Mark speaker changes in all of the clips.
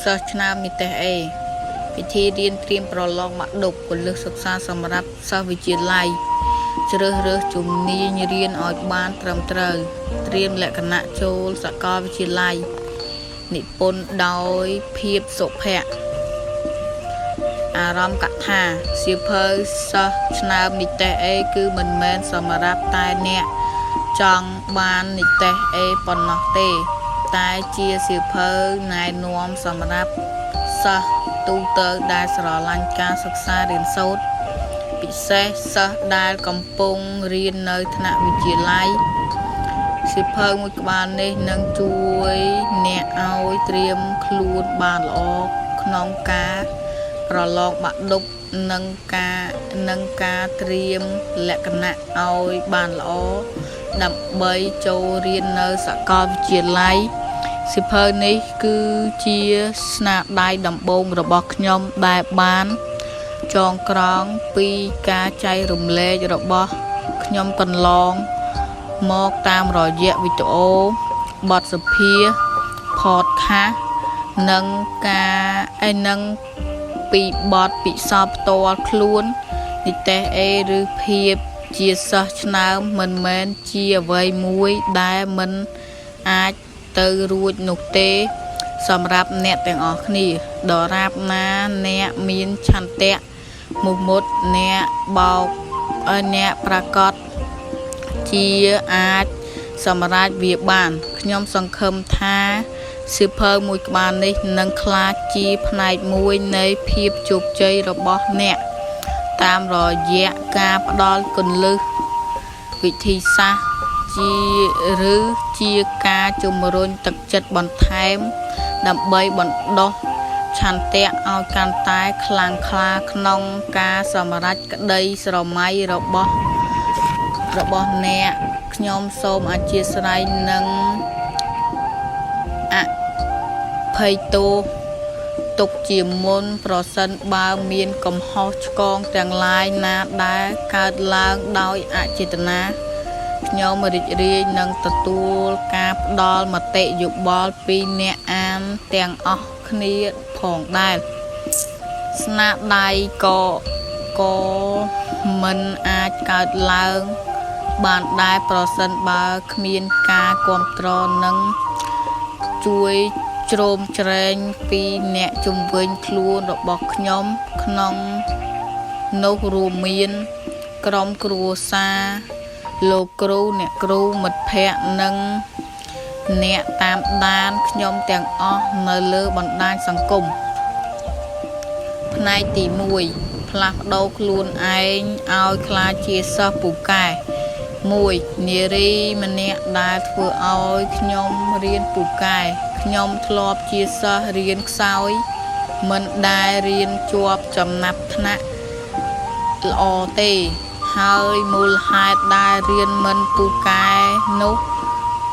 Speaker 1: សិស្សឆ្នើមនិទេស A ពិធីរៀនត្រៀមប្រឡងបាក់ឌុបគន្លឹះសិក្សាសម្រាប់សិស្សវិទ្យាល័យជ្រើសរើសជំនាញរៀនឲ្យបានត្រឹមត្រូវត្រៀមលក្ខណៈចូលសាកលវិទ្យាល័យនិពន្ធដោយភាពសុភ័ក្រអារម្មណ៍កថាសៀវភៅសិស្សឆ្នើមនិទេស A គឺមិនមែនសម្រាប់តែអ្នកចង់បាននិទេស A ប៉ុណ្ណោះទេ តែជាសៀវភៅណែនាំសម្រាប់សិស្សទូទៅដែលស្រឡាញ់ការសិក្សារៀនសូត្រពិសេសសិស្សដែលកំពុងរៀននៅថ្នាក់វិទ្យាល័យសៀវភៅមួយក្បាលនេះនឹងជួយអ្នកឲ្យត្រៀមខ្លួនបានល្អក្នុងការប្រឡងបាក់ឌុបនិងការត្រៀមលក្ខណៈឲ្យបានល្អដើម្បីចូលរៀននៅសាកលវិទ្យាល័យសៀវភៅនេះគឺជាស្នាដៃដំបូងរបស់ខ្ញុំដែលបានចងក្រងពីការចែករំលែករបស់ខ្ញុំកន្លងមកតាមរយៈវីដេអូបទសម្ភាសន៍ podcast និងការឯនឹងពីបទពិសោធន៍ផ្ទាល់ខ្លួននិទេស A ឬភាពជាសិស្សឆ្នើមមិនមែនជាអ្វីមួយដែលមិនអាចទៅរួចនោះទេសម្រាប់អ្នកទាំងអស់គ្នាដរាបណាអ្នកមានឆន្ទៈមោះមុតអ្នកបោកអ្នកប្រកាសជាអាចសម្រេចវាបានខ្ញុំសង្ឃឹមថាសៀវភៅមួយក្បាលនេះនឹងក្លាយជាផ្នែកមួយនៃភាពជោគជ័យរបស់អ្នកតាមរយៈការផ្ដល់គន្លឹះវិធីសាស្ត្រជាឬជាការជំរុញទឹកចិត្តបន្ថែមដើម្បីបណ្ដុះឆន្ទៈឲ្យកាន់តែខ្លាំងក្លាក្នុងការសម្រេចក្តីស្រមៃរបស់អ្នកខ្ញុំសូមអធ្យាស្រ័យនិងអភ័យទោសទុកជាមុនប្រសិនបើមានកំហុសឆ្គងទាំងឡាយណាដែលកើតឡើងដោយអចេតនាខ្ញុំរីករាយនឹងទទួលការផ្ដល់មតិយោបល់ពីអ្នកអានទាំងអស់គ្នាផងដែរស្នាដៃក៏មិនអាចកើតឡើងបានដែរប្រសិនបើគ្មានការគាំទ្រនិងជួយជ្រោមជ្រែងពីអ្នកជំនាញខ្លួនរបស់ខ្ញុំក្នុងនោះរួមមានក្រុមគ្រួសារលោកគ្រូអ្នកគ្រូមិត្តភ័ក្តិនិងអ្នកតាមដានខ្ញុំទាំងអស់នៅលើបណ្ដាញសង្គមផ្នែកទី1ផ្លាស់ប្ដូរខ្លួនឯងឲ្យក្លាយជាសិស្សពូកែ1នារីម្នាក់ដែលធ្វើឲ្យខ្ញុំរៀនពូកែខ្ញុំធ្លាប់ជាសិស្សរៀនខ្សោយមិនដែលរៀនជាប់ចំណាប់ថ្នាក់ល្អទេហើយមូលហេតុដែលរៀនមិនពូកែនោះ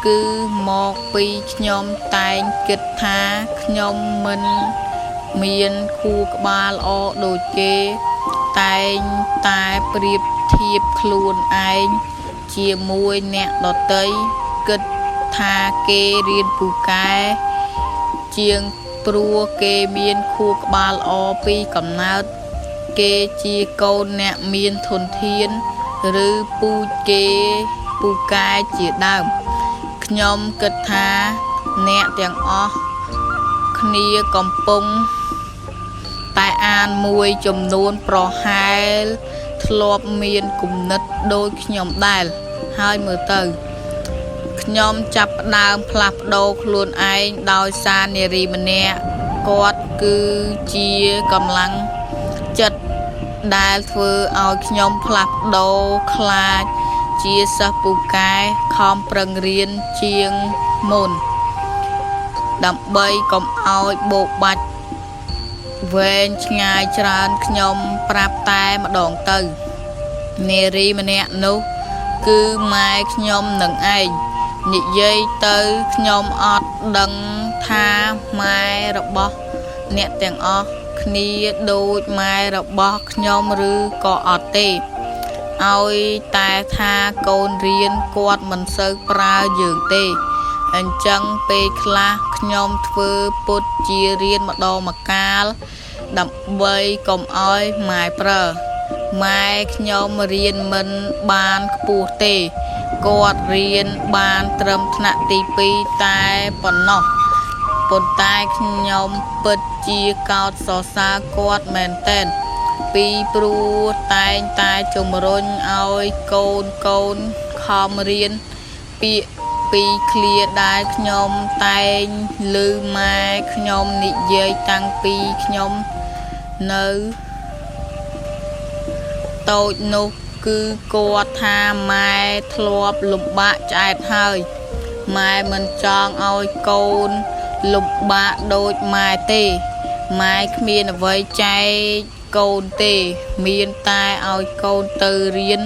Speaker 1: គឺមកពីខ្ញុំតែងគិតថាខ្ញុំមិនមានខួរក្បាលល្អដូចគេតែងតែប្រៀបធៀបខ្លួនឯងជាមួយអ្នកដទៃគិតថាគេរៀនពូកែជាងព្រោះគេមានខួរក្បាលល្អពីកំណើតគេជាកូនអ្នកមានធនធានឬពូជគេពូកែជាដើមខ្ញុំគិតថាអ្នកទាំងអស់គ្នាកំពុងតែអានមួយចំនួនប្រហែលធ្លាប់មានគំនិតដូចខ្ញុំដែរហើយមើលទៅខ្ញុំចាប់ផ្ដើមផ្លាស់ប្ដូរខ្លួនឯងដោយសារនារីម្នាក់គាត់គឺជាកម្លាំងចិត្តដែលធ្វើឲ្យខ្ញុំផ្លាស់ប្ដូរក្លាយជាសិស្សពូកែខំប្រឹងរៀនជាងមុនដើម្បីកុំឲ្យបោកបាច់វែងឆ្ងាយច្រើនខ្ញុំប្រាប់តែម្ដងទៅនារីម្នាក់នោះគឺម៉ែខ្ញុំនឹងឯងនិយាយទៅខ្ញុំអត់ដឹងថាម៉ែរបស់អ្នកទាំងអស់គ្នាដូចម៉ែរបស់ខ្ញុំឬក៏អត់ទេឲ្យតែថាកូនរៀនគាត់មិនសូវប្រើយើងទេ អញ្ចឹងពេលខ្លះខ្ញុំធ្វើពុតជារៀនម្ដងម្កាលដើម្បីកុំឲ្យម៉ែប្រើម៉ែខ្ញុំរៀនមិនបានខ្ពស់ទេគាត់រៀនបានត្រឹមថ្នាក់ទី2តែប៉ុណ្ណោះប៉ុន្តែខ្ញុំពិតជាកោតសរសើរគាត់មែនទែនពីព្រោះតែងតែជំរុញឲ្យកូនកូនខំរៀនពាក្យពីរឃ្លាដែលខ្ញុំតែងឮម៉ែខ្ញុំនិយាយតាំងពីខ្ញុំនៅតូចនោះគឺគាត់ថាម៉ែធ្លាប់លំបាកឆ្អែតហើយម៉ែមិនចង់ឲ្យកូនលំបាកដូចម៉ែទេម៉ែគ្មានអ្វីចែកកូនទេមានតែឲ្យកូនទៅរៀន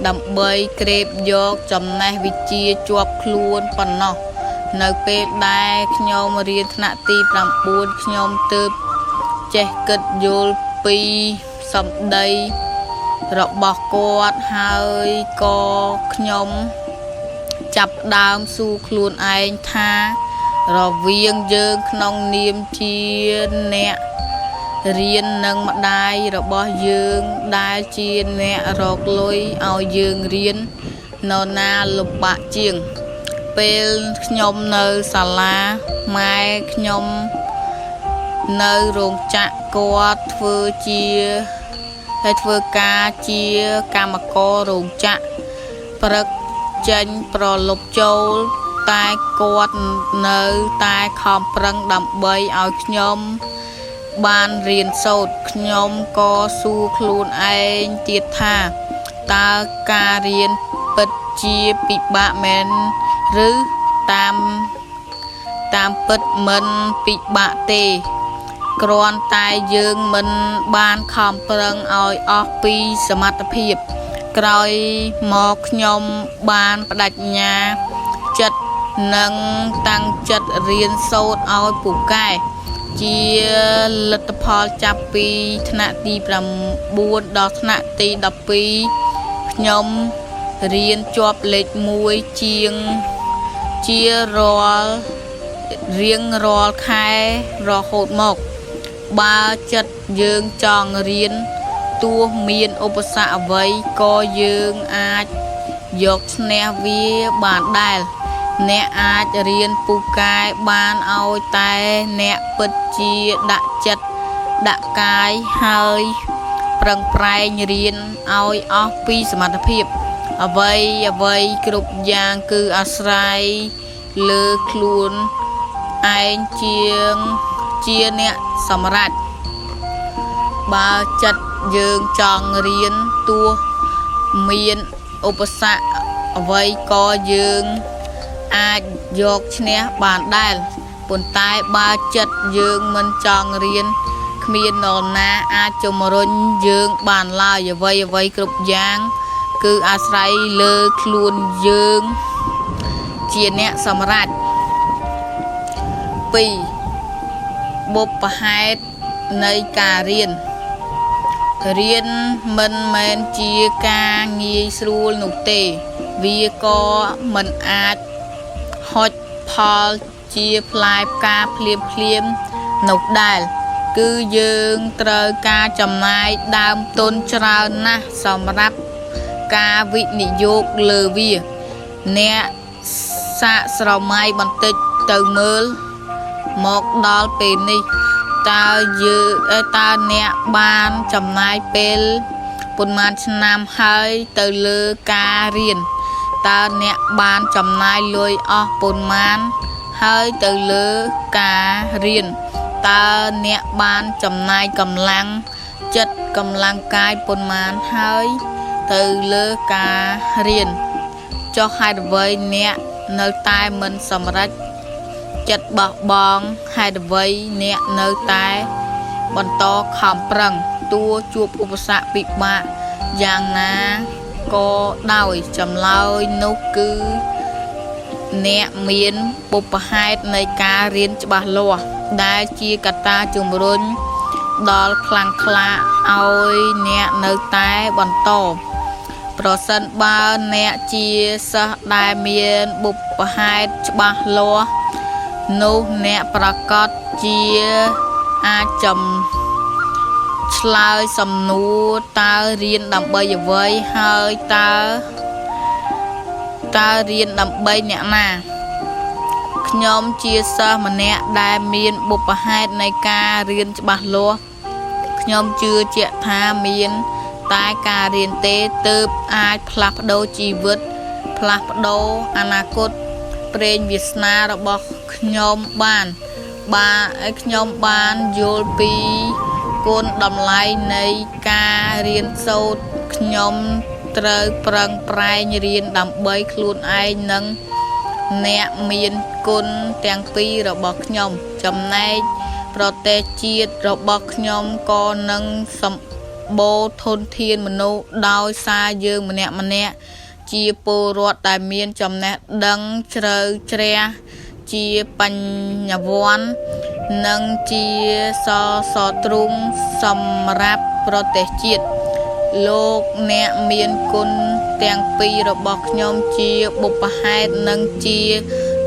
Speaker 1: ដើម្បីក្រេបយកចំណេះវិជ្ជាជាប់ខ្លួនប៉ុណ្ណោះនៅពេលដែលខ្ញុំរៀនថ្នាក់ទី9ខ្ញុំទើបចេះគិតយល់ពីសម្ដីរបស់គាត់ហើយក៏ខ្ញុំចាប់ផ្ដើមសួរខ្លួនឯងថារវាងយើងក្នុងនាមជាអ្នករៀននិងម្ដាយរបស់យើងដែលជាអ្នករកលុយឲ្យយើងរៀននរណាលំបាកជាងពេលខ្ញុំនៅសាលាម៉ែខ្ញុំនៅរោងចក្រគាត់ធ្វើជាហើយធ្វើការជាកម្មកររោងចក្រព្រឹកចេញប្រឡប់ចូលតែគាត់នៅតែខំប្រឹងដើម្បីឲ្យខ្ញុំបានរៀនសូត្រខ្ញុំក៏សួរខ្លួនឯងទៀតថាតើការរៀនពិតជាពិបាកមែនឬតាមតាមពិតមិនពិបាកទេគ្រាន់តែយើងមិនបានខំប្រឹងឲ្យអស់ពីសមត្ថភាពក្រោយមកខ្ញុំបានប្តេជ្ញាចិត្តនិងតាំងចិត្តរៀនសូត្រឲ្យពូកែជាលទ្ធផលចាប់ពីថ្នាក់ទី9ដល់ថ្នាក់ទី12ខ្ញុំរៀនជាប់លេខ1ជាងជារាល់រៀងរាល់ខែរហូតមកបើចិត្តយើងចង់រៀនទោះមានឧបសគ្គអ្វីក៏យើងអាចយកឈ្នះវាបានដែរអ្នកអាចរៀនពូកែបានឲ្យតែអ្នកពិតជាដាក់ចិត្តដាក់កាយហើយប្រឹងប្រែងរៀនឲ្យអស់ពីសមត្ថភាពអ្វីអ្វីគ្រប់យ៉ាងគឺអាស្រ័យលើខ្លួនឯងជាងជាអ្នកសម្រេចបើចិត្តយើងចង់រៀនទោះមានឧបសគ្គអ្វីក៏យើងអាចយកឈ្នះបានដែរប៉ុន្តែបើចិត្តយើងមិនចង់រៀនគ្មាននរណាអាចជំរុញយើងបានឡើយអ្វីអ្វីគ្រប់យ៉ាងគឺអាស្រ័យលើខ្លួនយើងជាអ្នកសម្រេច2បុព្វហេតុនៃការរៀនរៀនមិនមែនជាការងាយស្រួលនោះទេវាក៏មិនអាចហុចផលជាផ្លែផ្កាភ្លាមភ្លាមនោះដែរគឺយើងត្រូវការចំណាយដើមទុនច្រើនណាស់សម្រាប់ការវិនិយោគលើវាអ្នកសាកស្រមៃបន្តិចទៅមើលមកដល់ពេលនេះតើយើងតើអ្នកបានចំណាយពេលប៉ុន្មានឆ្នាំហើយទៅលើការរៀនតើអ្នកបានចំណាយលុយអស់ប៉ុន្មានហើយទៅលើការរៀនតើអ្នកបានចំណាយកម្លាំងចិត្តកម្លាំងកាយប៉ុន្មានហើយទៅលើការរៀនចុះហេតុអ្វីអ្នកនៅតែមិនសម្រេចចិត្តបោះបង់ហេតុអ្វីអ្នកនៅតែបន្តខំប្រឹងទោះជួបឧបសគ្គពិបាកយ៉ាងណាក៏ដោយចម្លើយនោះគឺអ្នកមានបុព្វហេតុនៃការរៀនច្បាស់លាស់ដែលជាកត្តាជំរុញដល់ខ្លាំងក្លាឲ្យអ្នកនៅតែបន្ត ប្រសិនបើអ្នកជាសិស្សដែលមានបុព្វហេតុច្បាស់លាស់នោះអ្នកប្រាកដជាអាចចំឆ្លើយសំណួរតើរៀនដើម្បីអ្វីហើយតើរៀនដើម្បីអ្នកណាខ្ញុំជាសិស្សម្នាក់ដែលមានបុព្វហេតុនៃការរៀនច្បាស់លាស់ខ្ញុំជឿជាក់ថាមានតែការរៀនទេទើបអាចផ្លាស់ប្ដូរជីវិតផ្លាស់ប្ដូរអនាគតព្រេងវាសនារបស់ខ្ញុំបានបាទខ្ញុំបានយល់ពីគុណតម្លៃនៃការរៀនសូត្រខ្ញុំត្រូវប្រឹងប្រែងរៀនដើម្បីខ្លួនឯងនិងអ្នកមានគុណទាំងពីររបស់ខ្ញុំចំណែកប្រទេសជាតិរបស់ខ្ញុំក៏នឹងសម្បូរធនធានមនុស្សដោយសារយើងម្នាក់ៗជាពលរដ្ឋដែលមានចំណេះដឹងជ្រៅជ្រះជាបញ្ញវន្តនិងជាសសរទ្រូងសម្រាប់ប្រទេសជាតិលោកអ្នកមានគុណទាំងពីររបស់ខ្ញុំជាបុព្វហេតុនិងជា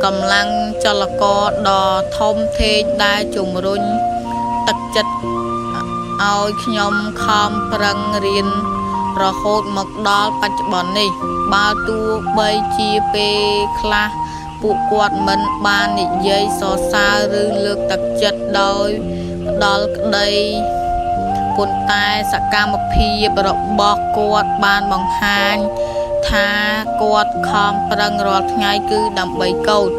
Speaker 1: កម្លាំងចលករដ៏ធំធេងដែលជំរុញទឹកចិត្តឲ្យខ្ញុំខំប្រឹងរៀនរហូតមកដល់បច្ចុប្បន្ននេះបើទោះបីជាពេលខ្លះពួកគាត់មិនបាននិយាយសរសើរឬលើកទឹកចិត្តដោយផ្ដល់ក្តីប៉ុន្តែសកម្មភាពរបស់គាត់បានបង្ហាញថាគាត់ខំប្រឹងរាល់ថ្ងៃគឺដើម្បីកូន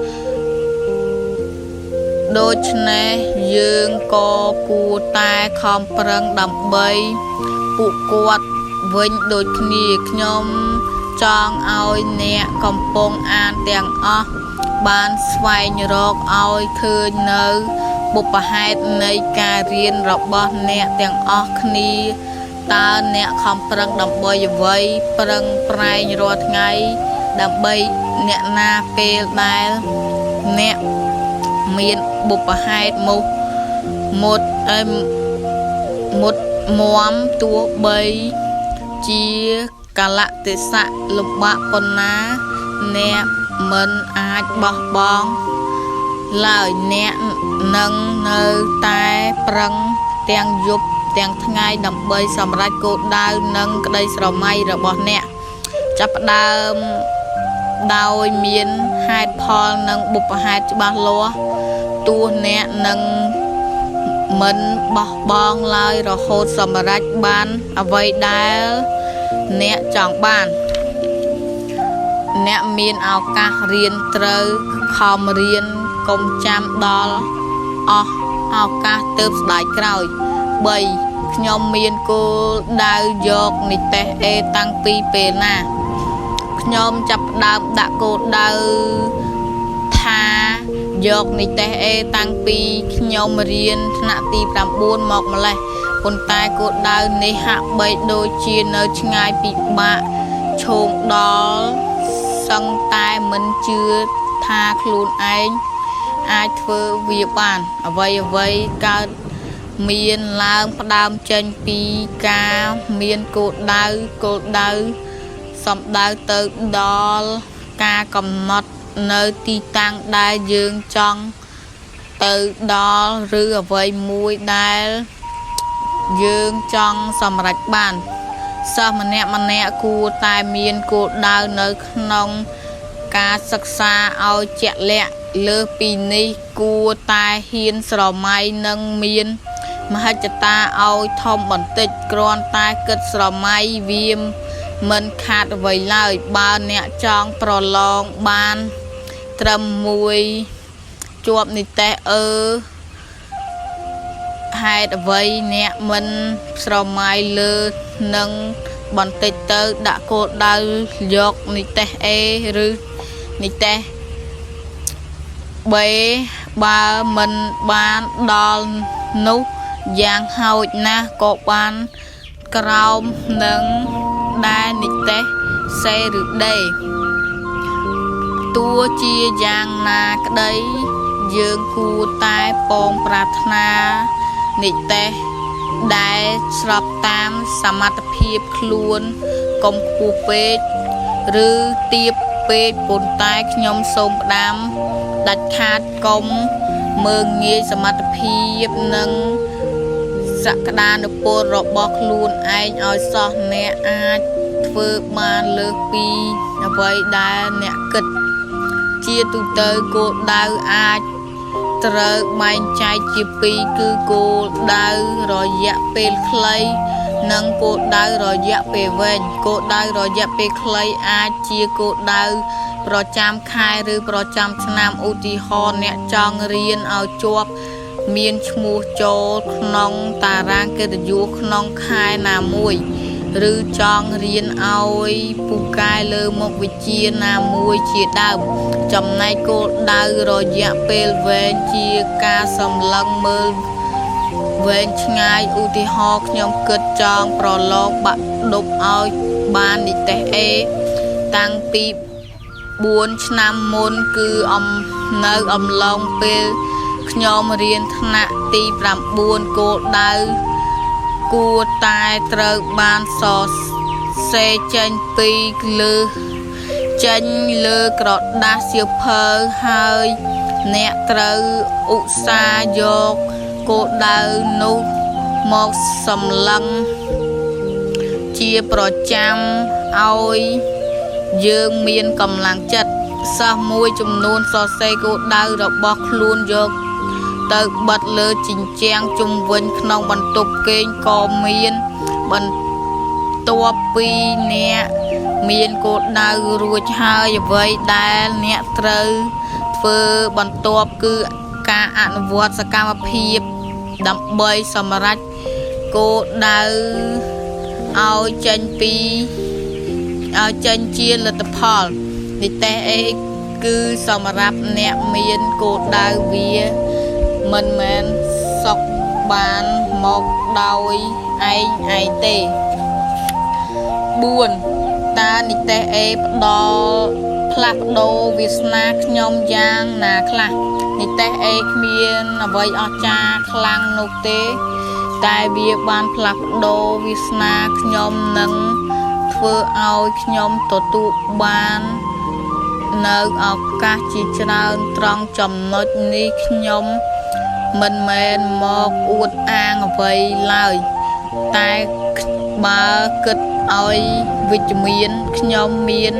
Speaker 1: ដូច្នេះយើងក៏គួរតែខំប្រឹងដើម្បីពួកគាត់វិញដូចគ្នាខ្ញុំចង់ឲ្យអ្នកកំពុងអានទាំងអស់បានស្វែងរកឲ្យឃើញនៅបុព្វហេតុនៃការរៀនរបស់អ្នកទាំងអស់គ្នាតើអ្នកខំប្រឹងដើម្បីអ្វីប្រឹងប្រែងរាល់ថ្ងៃដើម្បីអ្នកណាពេលដែលអ្នកមានបុព្វហេតុមុមុតអែមមុតមមទោះបីជាកាលៈទេសៈលំបាកប៉ុណ្ណាអ្នកមិនអាចបោះបង់ឡើយអ្នកនឹងនៅតែប្រឹងទាំងយប់ទាំងថ្ងៃដើម្បីសម្រេចគោលដៅនិងក្តីស្រមៃរបស់អ្នកចាប់ផ្ដើមដោយមានហេតុផលនិងបុព្វហេតុច្បាស់លាស់ទោះអ្នកនឹងមិនបោះបង់ឡើយរហូតសម្រេចបានអ្វីដែលអ្នកចង់បានអ្នកមានឱកាសរៀនត្រូវខំរៀនកុំចាំដល់អស់ឱកាសទើបស្ដាយក្រោយ3ខ្ញុំមានគោលដៅយកនិទេស A តាំងពីពេលណាខ្ញុំចាប់ផ្ដើមដាក់គោលដៅថាយកនិទេស A តាំងពីខ្ញុំរៀនថ្នាក់ទី9មកម្លេះប៉ុន្តែគោលដៅនេះហាក់បីដូចជានៅឆ្ងាយពិបាកឈោងដល់សឹងតែមិនជឿថាខ្លួនឯងអាចធ្វើវាបានអ្វីៗកើតមានឡើងផ្ដើមចេញពីការមានគោលដៅគោលដៅសំដៅទៅដល់ការកំណត់នៅទីតាំងដែលយើងចង់ទៅដល់ឬអ្វីមួយដែលយើងចង់សម្រេចបានសិស្សម្នាក់ៗគួរតែមានគោលដៅនៅក្នុងការសិក្សាឲ្យជាក់លាក់លើសពីនេះគួរតែហ៊ានស្រមៃនិងមានមហិច្ឆតាឲ្យធំបន្តិចគ្រាន់តែគិតស្រមៃវាមិនខាតអ្វីឡើយបើអ្នកចង់ប្រឡងបានត្រឹមមួយជាប់និទេសអឺហេតុអ្វីអ្នកមិនស្រមៃលើនឹងបន្តិចទៅដាក់គោលដៅយកនិទេស A ឬនិទេស B បើមិនបានដល់នោះយ៉ាងហោចណាស់ក៏បានក្រោមនឹងដែលនិទេស C ឬ D ទោះជាយ៉ាងណាក្តីយើងគួរតែប៉ងប្រាថ្នានិទេស ដែលស្របតាមសមត្ថភាពខ្លួនកុំខ្ពស់ពេកឬទាបពេកប៉ុន្តែខ្ញុំសូមផ្ដាំដាច់ខាតកុំមើលងាយសមត្ថភាពនិងសក្តានុពលរបស់ខ្លួនឯងឲ្យសោះអ្នកអាចធ្វើបានលើសពីអ្វីដែលអ្នកគិតជាទូទៅគោលដៅអាចត្រូវបែងចែកជាពីរគឺគោលដៅរយៈពេលខ្លីនិងគោលដៅរយៈពេលវែងគោលដៅរយៈពេលខ្លីអាចជាគោលដៅប្រចាំខែឬប្រចាំឆ្នាំឧទាហរណ៍អ្នកចង់រៀនឲ្យជាប់មានឈ្មោះចូលក្នុងតារាងកិត្តិយសក្នុងខែណាមួយឬចង់រៀនឲ្យពូកែលើមុខវិជ្ជាណាមួយជាដើមចំណែកគោលដៅរយៈពេលវែងជាការសម្លឹងមើលវែងឆ្ងាយឧទាហរណ៍ខ្ញុំគិតចង់ប្រឡងបាក់ឌុបឲ្យបាននិទេស A តាំងពី4ឆ្នាំមុនគឺនៅអំឡុងពេលខ្ញុំរៀនថ្នាក់ទី9គោលដៅគួរតែត្រូវបានសរសេរចេញពីលើចេញលើក្រដាសសៀវភៅហើយអ្នកត្រូវឧស្សាហ៍យកគោលដៅនោះមកសម្លឹងជាប្រចាំឲ្យយើងមានកម្លាំងចិត្តសិស្សមួយចំនួនសរសេរគោលដៅរបស់ខ្លួនយកទៅបិទលើជញ្ជាំងជុំវិញក្នុងបន្ទប់គេងក៏មានបន្ទាប់ពីអ្នកមានគោលដៅរួចហើយអ្វីដែលអ្នកត្រូវធ្វើបន្ទាប់គឺការអនុវត្តសកម្មភាពដើម្បីសម្រេចគោលដៅឲ្យចេញពីឲ្យចេញជាលទ្ធផលនិទេស A គឺសម្រាប់អ្នកមានគោលដៅវាមិនមែនសុខបានមកដោយឯងឯងទេ4តើនិទេស A ផ្ដល់ផ្លាស់ប្ដូរវាសនាខ្ញុំយ៉ាងណាខ្លះនិទេស A គ្មានអ្វីអស្ចារ្យខ្លាំងនោះទេតែវាបានផ្លាស់ប្ដូរវាសនាខ្ញុំនិងធ្វើឲ្យខ្ញុំទទួលបាននៅឱកាសជាច្រើនត្រង់ចំណុចនេះខ្ញុំមិនមែនមកអួតអាងអ្វីឡើយតែបើគិតឲ្យវិជ្ជមានខ្ញុំមាន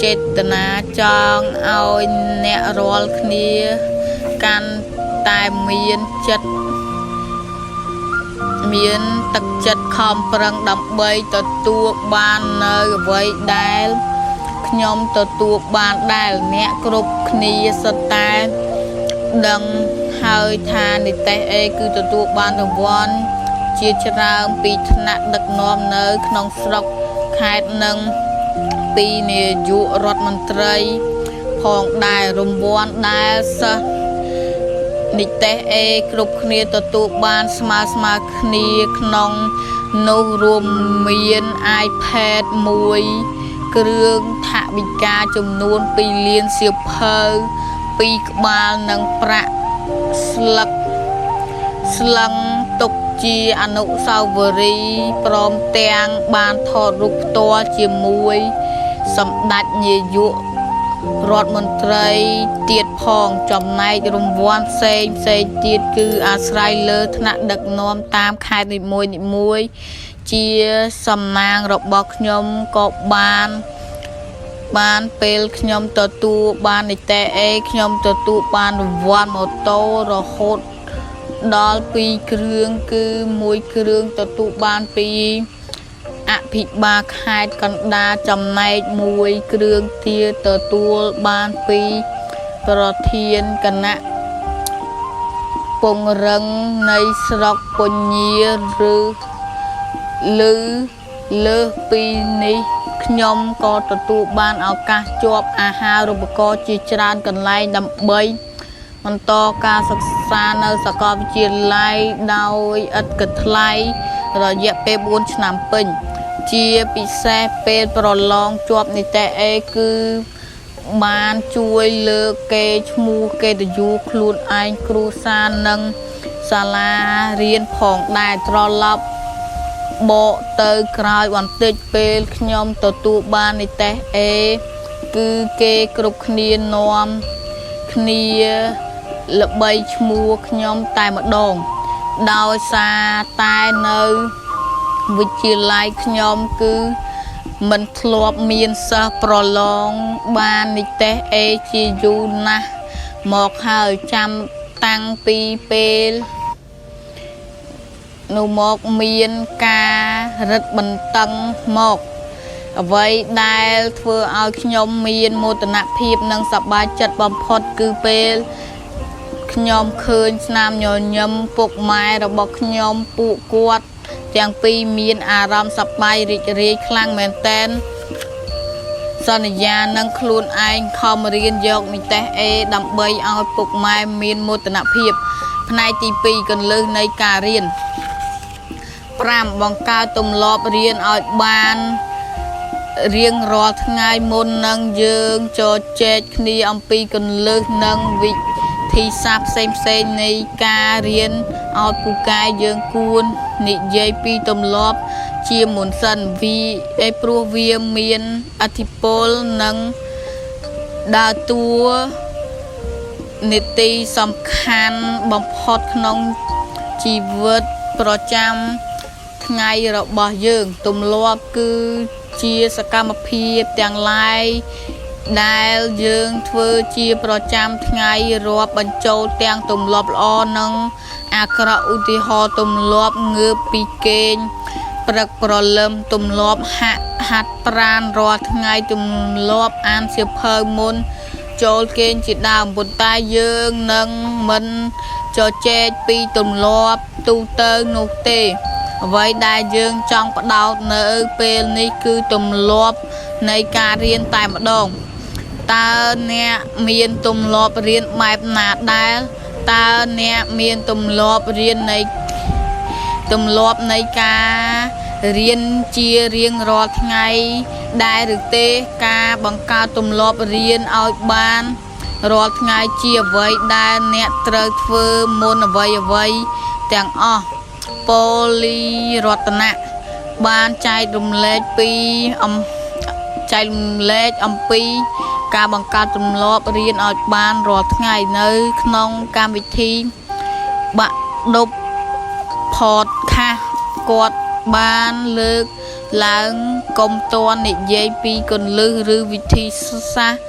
Speaker 1: ចេតនាចង់ឲ្យអ្នករាល់គ្នាកាន់តែមានចិត្តមានទឹកចិត្តខំប្រឹងដើម្បីទទួលបាននៅអ្វីដែលខ្ញុំទទួលបានដែលអ្នកគ្រប់គ្នាសុទ្ធតែដឹងហើយថានិទេស A គឺទទួលបានរង្វាន់ជាច្រើនពីថ្នាក់ដឹកនាំនៅក្នុងស្រុកខេត្តនិងពីនាយករដ្ឋមន្ត្រីផងដែររង្វាន់ដែលសិស្សនិទេស A គ្រប់គ្នាទទួលបានស្មើៗគ្នាក្នុងនោះរួមមាន iPad មួយគ្រឿងថវិកាចំនួន2លានសៀវភៅ2ក្បាលនិងប្រាក់ស្លឹកស្លឹងទុកជាអនុស្សាវរីយ៍ព្រមទាំងបានថតរូបផ្ទាល់ជាមួយសម្ដេចនាយករដ្ឋមន្ត្រីទៀតផងចំណែករង្វាន់ផ្សេងផ្សេងទៀតគឺអាស្រ័យលើថ្នាក់ដឹកនាំតាមខេត្តនីមួយៗជាសំណាងរបស់ខ្ញុំក៏បានពេលខ្ញុំទទួលបាននិទេស A ខ្ញុំទទួលបានរង្វាន់ម៉ូតូរហូតដល់2គ្រឿងគឺមួយគ្រឿងទទួលបានពីអភិបាលខេត្តកណ្ដាលចំណែកមួយគ្រឿងទៀតទទួលបានពីប្រធានគណៈពង្រឹងនៃស្រុកពញាឬលើលើសពីនេះខ្ញុំក៏ទទួលបានឱកាសជាប់អាហារូបករណ៍ជាច្រើនកន្លែងដើម្បីបន្តការសិក្សានៅសាកលវិទ្យាល័យដោយឥតគិតថ្លៃរយៈពេល4ឆ្នាំពេញជាពិសេសពេលប្រឡងជាប់និទេស A គឺបានជួយលើកកេរ្តិ៍ឈ្មោះកិត្តិយសខ្លួនឯងគ្រួសារនិង សាលារៀនផងដែរត្រឡប់បកទៅក្រោយបន្តិចពេលខ្ញុំទទួលបាននិទេស A គឺគេគ្រប់គ្នានាំគ្នាល្បីឈ្មោះខ្ញុំតែម្ដងដោយសារតែនៅវិទ្យាល័យខ្ញុំគឺមិនធ្លាប់មានសិស្សប្រឡងបាននិទេស A ជាយូរណាស់មកហើយចាំតាំងពីពេលនោះមកមានការរឹតបន្តឹងមកអ្វីដែលធ្វើឲ្យខ្ញុំមានមោទនភាពនិងសប្បាយចិត្តបំផុតគឺពេលខ្ញុំឃើញស្នាមញញឹមពុកម៉ែរបស់ខ្ញុំពួកគាត់ទាំងពីរមានអារម្មណ៍សប្បាយរីករាយខ្លាំងមែនទែនសន្យានឹងខ្លួនឯងខំរៀនយកនិទេស A ដើម្បីឲ្យពុកម៉ែមានមោទនភាពផ្នែកទី2កន្លឹះនៃការរៀន5បង្កើតទម្លាប់រៀនឲ្យបានរៀងរាល់ថ្ងៃមុននឹងយើងជជែកគ្នាអំពីកន្លឹះនិងវិធីសាស្ត្រផ្សេងៗនៃការរៀនឲ្យពូកែយើងគួរនិយាយពីទម្លាប់ជាមុនសិនវីឯព្រោះវាមានឥទ្ធិពលនិងដើរតួនាទីសំខាន់បំផុតក្នុងជីវិតប្រចាំថ្ងៃរបស់យើងទម្លាប់គឺជាសកម្មភាពទាំងឡាយដែលយើងធ្វើជាប្រចាំថ្ងៃរាប់បញ្ចូលទាំងទម្លាប់ល្អនិងអាក្រក់ឧទាហរណ៍ទម្លាប់ងើបពីគេងព្រឹកព្រលឹមទម្លាប់ហាក់ហាត់ប្រាណរាល់ថ្ងៃទម្លាប់អានសៀវភៅមុនចូលគេងជាដើមប៉ុន្តែយើងនឹងមិនជជែកពីទម្លាប់ទូទៅនោះទេអ្វីដែលយើងចង់ផ្ដោតនៅពេលនេះគឺទម្លាប់នៃការរៀនតែម្ដងតើអ្នកមានទម្លាប់រៀនបែបណាដែរតើអ្នកមានទម្លាប់រៀននៃទម្លាប់នៃការរៀនជារៀងរាល់ថ្ងៃដែរឬទេការបង្កើតទម្លាប់រៀនឲ្យបានរាល់ថ្ងៃជាអ្វីដែលអ្នកត្រូវធ្វើមុនអ្វីៗទាំងអស់ពលីរតនៈបានចែករំលែកពីអំចែករំលែកអំពីការបង្កើតទម្លាប់រៀនឲ្យបានរាល់ថ្ងៃនៅក្នុងកម្មវិធីបាក់ឌុប podcast គាត់បានលើកឡើងកុំទាន់និយាយពីគន្លឹះឬវិធីសាស្ត្រ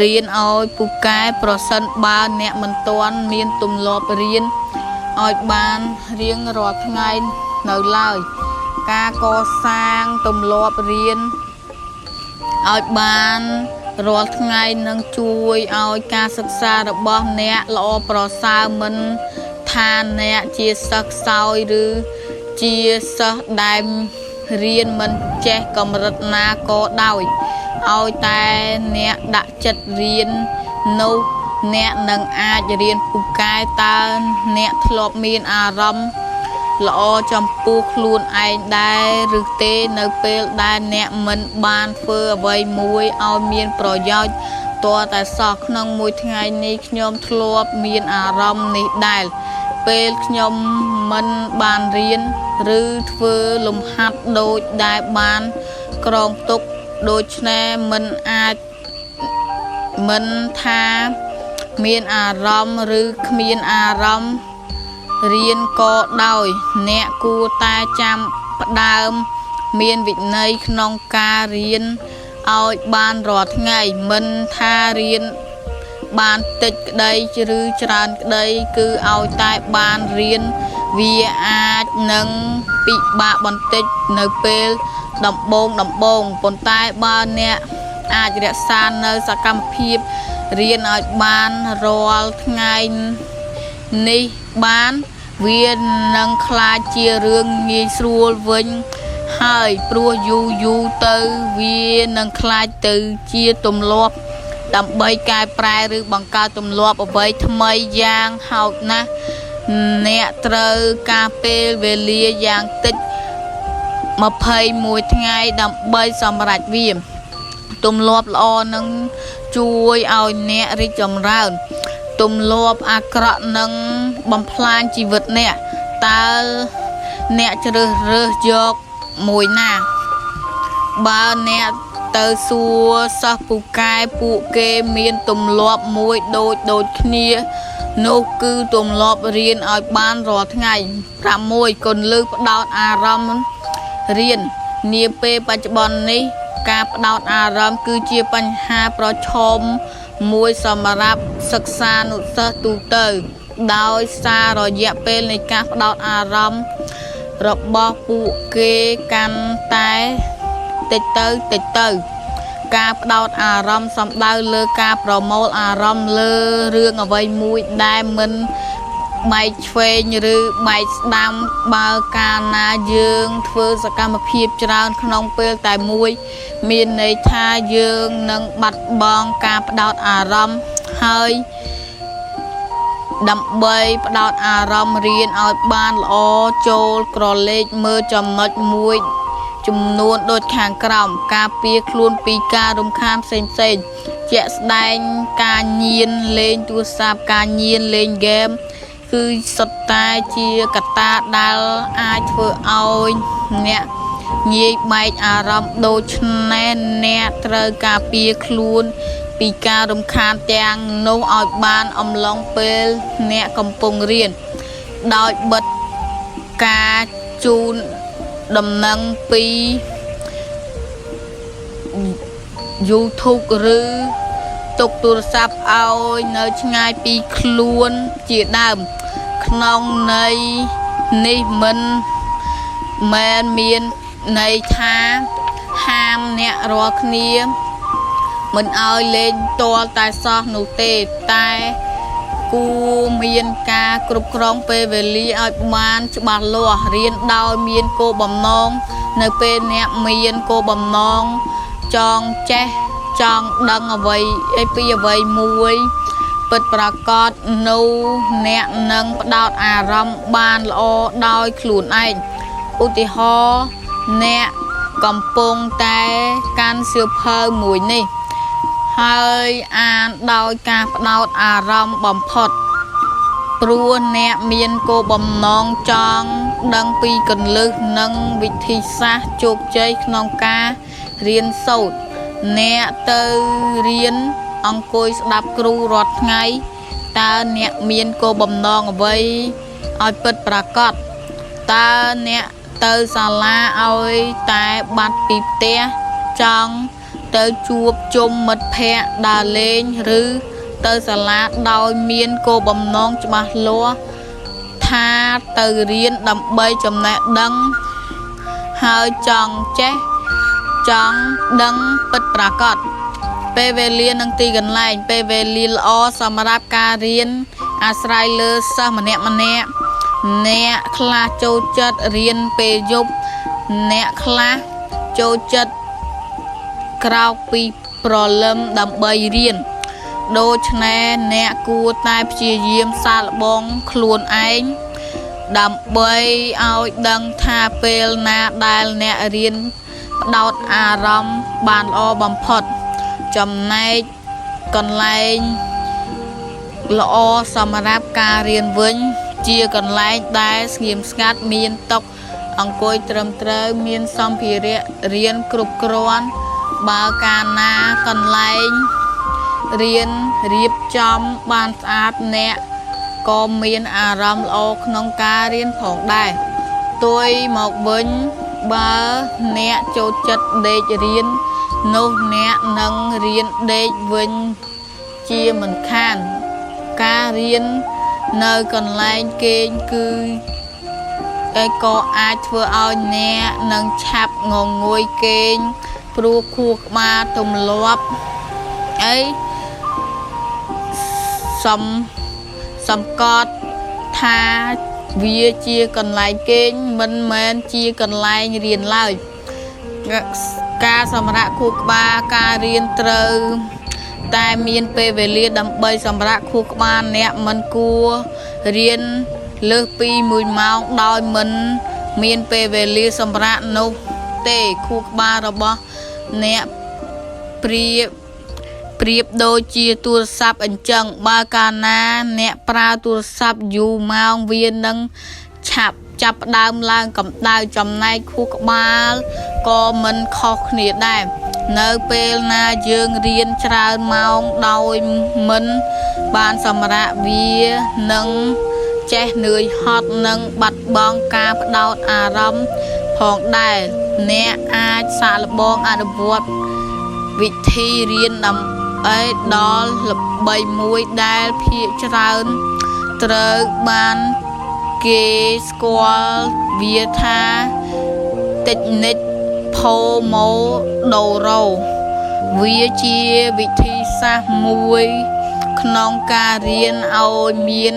Speaker 1: រៀនឲ្យពូកែប្រសិនបើអ្នកមិនទាន់មានទម្លាប់រៀនឲ្យបានរៀងរាល់ថ្ងៃនៅឡើយការកសាងទម្លាប់រៀនឲ្យបានរាល់ថ្ងៃនឹងជួយឲ្យការសិក្សារបស់អ្នកល្អប្រសើរមិនថាអ្នកជាសិស្សខ្សោយឬជាសិស្សដែលរៀនមិនចេះកម្រិតណាក៏ដោយឲ្យតែអ្នកដាក់ចិត្តរៀននោះអ្នកនឹងអាចរៀនពូកែតើអ្នកធ្លាប់មានអារម្មណ៍ល្អចំពោះខ្លួនឯងដែរឬទេនៅពេលដែលអ្នកមិនបានធ្វើអ្វីមួយឲ្យមានប្រយោជន៍ទាល់តែសោះក្នុងមួយថ្ងៃនេះខ្ញុំធ្លាប់មានអារម្មណ៍នេះដែរពេលខ្ញុំមិនបានរៀនឬធ្វើលំហាត់ដូចដែលបានក្រងទុកដូច្នេះមិនអាចមិនថាមានអារម្មណ៍ឬគ្មានអារម្មណ៍រៀនក៏ដោយអ្នកគួរតែចាំផ្ដើមមានវិន័យក្នុងការរៀនឲ្យបានរាល់ថ្ងៃមិនថារៀនបានតិចក្តីឬច្រើនក្តីគឺឲ្យតែបានរៀនវាអាចនឹងពិបាកបន្តិចនៅពេលដំបូងប៉ុន្តែបើអ្នកអាចរក្សានៅសកម្មភាពរៀនឲ្យបានរាល់ថ្ងៃនេះបានវានឹងក្លាយជារឿងងាយស្រួលវិញហើយព្រោះយូរយូរទៅវានឹងក្លាយទៅជាទម្លាប់ដើម្បីកែប្រែឬបង្កើតទម្លាប់អ្វីថ្មីយ៉ាងហោចណាស់អ្នកត្រូវការពេលវេលាយ៉ាងតិច21ថ្ងៃដើម្បីសម្រេចវាទម្លាប់ល្អនឹងជួយឲ្យអ្នករីកចម្រើនទម្លាប់អាក្រក់នឹង បំផ្លាញជីវិតអ្នកតើអ្នកជ្រើសរើសយកមួយណា បើអ្នកទៅសួរសិស្សពូកែពួកគេមានទម្លាប់មួយដូចដូចគ្នានោះគឺទម្លាប់រៀនឲ្យបានរាល់ថ្ងៃ6គន្លឹះផ្ដោតអារម្មណ៍រៀននាពេលបច្ចុប្បន្ននេះការផ្ដោតអារម្មណ៍គឺជាបញ្ហាប្រឈមមួយសម្រាប់សិក្សានុសិស្សទូទៅដោយសាររយៈពេលនៃការផ្ដោតអារម្មណ៍របស់ពួកគេកាន់តែតិចទៅតិចទៅ ការផ្ដោតអារម្មណ៍សំដៅលើការប្រមូលអារម្មណ៍លើរឿងអ្វីមួយដែលមិនបែកឆ្វេងឬបែកស្ដាំបើកាលណាយើងធ្វើសកម្មភាពច្រើនក្នុងពេលតែមួយ មានន័យថាយើងនឹងបាត់បង់ការផ្ដោតអារម្មណ៍ហើយដើម្បីផ្ដោតអារម្មណ៍រៀនឲ្យបានល្អចូលក្រឡេកមើលចំណុចមួយចំនួនដូចខាងក្រោមការពារខ្លួនពីការរំខានផ្សេងៗជាក់ស្ដែងការញៀនលេងទូរស័ព្ទការញៀនលេងហ្គេមគឺសុទ្ធតែជាកត្តាដែលអាចធ្វើឲ្យអ្នកងាយបែកអារម្មណ៍ដូច្នេះអ្នកត្រូវការពារខ្លួនពីការរំខានទាំងនោះឲ្យបានអំឡុងពេលអ្នកកំពុងរៀនដោយបិទការជូនដំណឹងពី YouTube ឬទុកទូរស័ព្ទឲ្យនៅឆ្ងាយពីខ្លួនជាដើមក្នុងន័យនេះមិនមែនមានន័យថាហាមអ្នករាល់គ្នាមិនឲ្យលេងទាល់តែសោះនោះទេតែគួរមានការគ្រប់គ្រងពេលវេលាឲ្យបានច្បាស់លាស់រៀនដោយមានគោលបំណងនៅពេលអ្នកមានគោលបំណងចង់ចេះចង់ដឹងអ្វីអីពីអ្វីមួយពិតប្រាកដនោះអ្នកនឹងផ្ដោតអារម្មណ៍បានល្អដោយខ្លួនឯងឧទាហរណ៍អ្នកកំពុងតែកាន់សៀវភៅមួយនេះហើយអានដោយការផ្ដោតអារម្មណ៍បំផុតព្រោះអ្នកមានគោលបំណងចង់ដឹងពីគន្លឹះនិងវិធីសាស្ត្រជោគជ័យក្នុងការរៀនសូត្រអ្នកទៅរៀនអង្គុយស្ដាប់គ្រូរាល់ថ្ងៃតើអ្នកមានគោលបំណងអ្វីឲ្យពិតប្រាកដតើអ្នកទៅសាលាឲ្យតែបាត់ពីផ្ទះចង់ទៅជួបជុំមិត្តភ័ក្តិដើរលេងឬទៅសាលាដោយមានគោលបំណងច្បាស់លាស់ថាទៅរៀនដើម្បីចំណេះដឹងហើយចង់ចេះចង់ដឹងពិតប្រាកដពេលវេលានិងទីកន្លែងពេលវេលាល្អសម្រាប់ការរៀនអាស្រ័យលើសិស្សម្នាក់ៗអ្នកខ្លះចូលចិត្តរៀនពេលយប់អ្នកខ្លះចូលចិត្តក្រោកពីព្រលឹមដើម្បីរៀនដូច្នេះអ្នកគួរតែព្យាយាមសាកល្បងខ្លួនឯងដើម្បីឲ្យដឹងថាពេលណាដែលអ្នករៀនផ្ដោតអារម្មណ៍បានល្អបំផុតចំណែកកន្លែងល្អសម្រាប់ការរៀនវិញជាកន្លែងដែលស្ងៀមស្ងាត់មានតុអង្គុយត្រឹមត្រូវមានសម្ភារៈរៀនគ្រប់គ្រាន់បើកាលណាកន្លែងរៀនរៀបចំបានស្អាតអ្នកក៏មានអារម្មណ៍ល្អក្នុងការរៀនផងដែរផ្ទុយមកវិញបើអ្នកចូលចិត្តដេករៀននោះអ្នកនឹងរៀនដេកវិញជាមិនខានការរៀននៅកន្លែងគេងគឺឯក៏អាចធ្វើឲ្យអ្នកនឹងឆាប់ងងុយគេងព្រោះខួរក្បាលទម្លាប់អីសំសំកត់ថាវាជាកន្លែងគេងមិនមែនជាកន្លែងរៀនឡើយការសម្រាកខួរក្បាលការរៀនត្រូវតែមានពេលវេលាដើម្បីសម្រាកខួរក្បាលអ្នកមិនគួររៀនលើសពី1ម៉ោងដោយមិនមានពេលវេលាសម្រាកនោះទេខួរក្បាលរបស់អ្នកប្រៀប ប្រៀបដូចជាទូរស័ព្ទអញ្ចឹងបើកាលណាអ្នកប្រើទូរស័ព្ទយូរម៉ោងវានឹងឆាប់ចាប់ផ្ដើមឡើងកម្ដៅចំណែកខួរក្បាលក៏មិនខុសគ្នាដែរនៅពេលណាយើងរៀនច្រើនម៉ោងដោយមិនបានសម្រាកវានឹងចេះនឿយហត់និងបាត់បង់ការផ្ដោតអារម្មណ៍ផងដែរអ្នកអាចសាកល្បងអនុវត្តវិធីរៀនដើម្បីដល់ល្បីមួយដែលភាគច្រើនត្រូវបានគេស្គាល់វាថា Technique Pomodoro វាជាវិធីសាស្ត្រមួយក្នុងការរៀនឲ្យមាន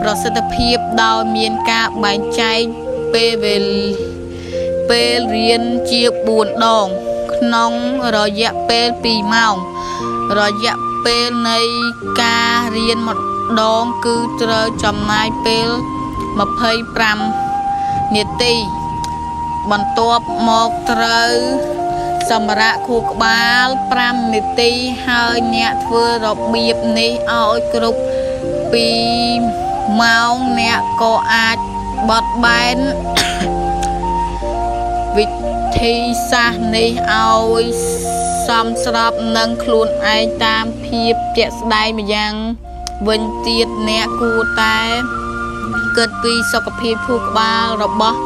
Speaker 1: ប្រសិទ្ធភាពដោយមានការបែងចែកពេលវេលាពេលរៀនជា4ដងក្នុងរយៈពេល2ម៉ោងរយៈពេលនៃការរៀនម្ដងគឺត្រូវចំណាយពេល25នាទីបន្ទាប់មកត្រូវសម្រាកខួរក្បាល5នាទីហើយអ្នកធ្វើរបៀបនេះឲ្យគ្រប់2ម៉ោងអ្នកក៏អាចបត់បែនវិធីសាស្ត្រនេះឲ្យសមស្របនឹងខ្លួនឯងតាមភាពជាក់ស្ដែងម្យ៉ាងវិញទៀតអ្នកគួរតែគិតពីសុខភាពខួរក្បាលរបស់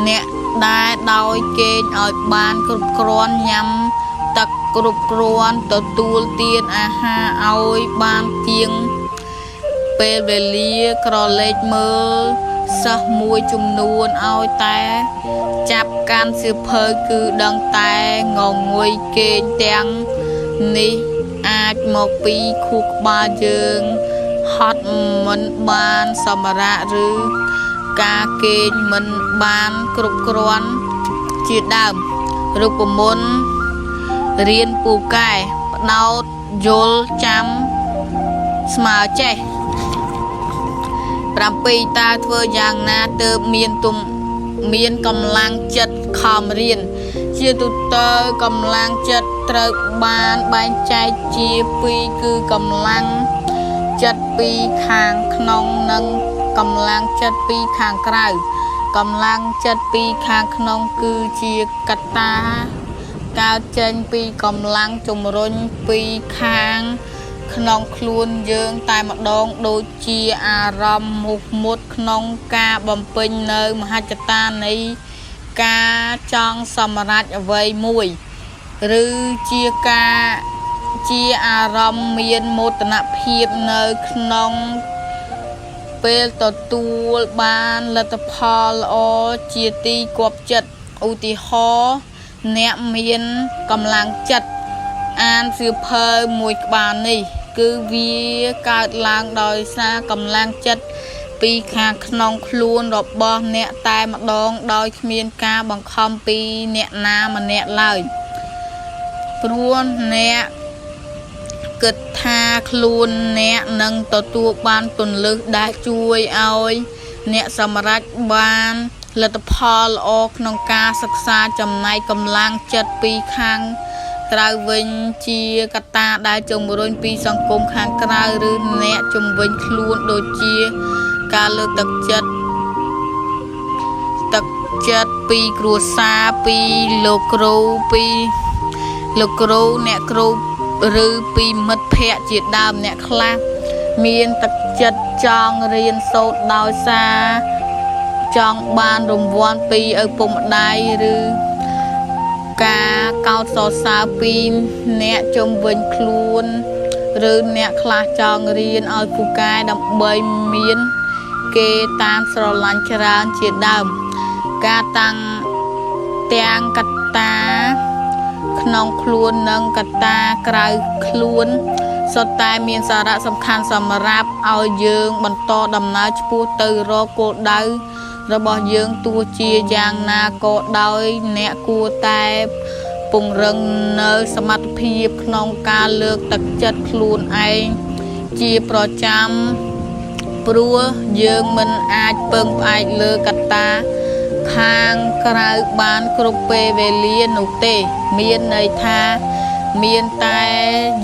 Speaker 1: អ្នកដែរដោយគេងឲ្យបានគ្រប់គ្រាន់ញ៉ាំទឹកគ្រប់គ្រាន់ទទួលទានអាហារឲ្យបានទៀងពេលវេលាក្រឡេកមើលសិស្សមួយចំនួនឲ្យតែចាប់កាន់សៀវភៅគឺដឹងតែងងុយគេងទាំងនេះអាចមកពីខួរក្បាលយើងហត់មិនបានសម្រាកឬការគេងមិនបានគ្រប់គ្រាន់ជាដើមរូបមន្តរៀនពូកែផ្ដោតយល់ចាំស្មើចេះ7តើធ្វើយ៉ាងណាទើបមានទុំមានកម្លាំងចិត្តខំរៀនជាទូទៅកម្លាំងចិត្តត្រូវបានបែងចែកជាពីរគឺកម្លាំងចិត្តពីខាងក្នុងនិងកម្លាំងចិត្តពីខាងក្រៅកម្លាំងចិត្តពីខាងក្នុងគឺជាកត្តាកើតចេញពីកម្លាំងជំរុញពីខាងក្នុងខ្លួនយើងតែម្ដងដូចជាអារម្មណ៍មោះមុតក្នុងការបំពេញនៅមហិច្ឆតានៃការចង់សម្រេចអ្វីមួយឬជាការជាអារម្មណ៍មានមោទនភាពនៅក្នុងពេលទទួលបានលទ្ធផលល្អជាទីគាប់ចិត្តឧទាហរណ៍អ្នកមានកម្លាំងចិត្តអានសៀវភៅមួយក្បាលនេះគឺវាកើតឡើងដោយសារកម្លាំងចិត្តពីខាងក្នុងខ្លួនរបស់អ្នកតែម្ដងដោយគ្មានការបង្ខំពីអ្នកណាម្នាក់ឡើយព្រោះអ្នកគិតថាខ្លួនអ្នកនឹងទទួលបានពន្លឹះដែលជួយឲ្យអ្នកសម្រេចបានលទ្ធផលល្អក្នុងការសិក្សាចំណែកកម្លាំងចិត្តពីខាងក្រៅវិញជាកត្តាដែលជំរុញពីសង្គមខាងក្រៅឬអ្នកជំនាញខ្លួនដូចជាការលើកទឹកចិត្តពីគ្រួសារពីលោកគ្រូពីលោកគ្រូអ្នកគ្រូឬពីមិត្តភ័ក្តិជាដើមអ្នកខ្លះមានទឹកចិត្តចង់រៀនសូត្រដោយសារចង់បានរង្វាន់ពីឪពុកម្ដាយឬការកោតសរសើរពីអ្នកជុំវិញខ្លួនឬអ្នកខ្លះចង់រៀនឲ្យពូកែដើម្បីមានគេតាមស្រឡាញ់ច្រើនជាដើមការតាំងទាំងកត្តាក្នុងខ្លួននិងកត្តាក្រៅខ្លួនសុទ្ធតែមានសារៈសំខាន់សម្រាប់ឲ្យយើងបន្តដំណើរឆ្ពោះទៅរកគោលដៅរបស់យើងទោះជាយ៉ាងណាក៏ដោយអ្នកគួរតែពង្រឹងនៅសមត្ថភាពក្នុងការលើកទឹកចិត្តខ្លួនឯងជាប្រចាំព្រោះយើងមិនអាចពឹងផ្អែកលើកត្តាខាងក្រៅបានគ្រប់ពេលវេលានោះទេមានន័យថា មានតែ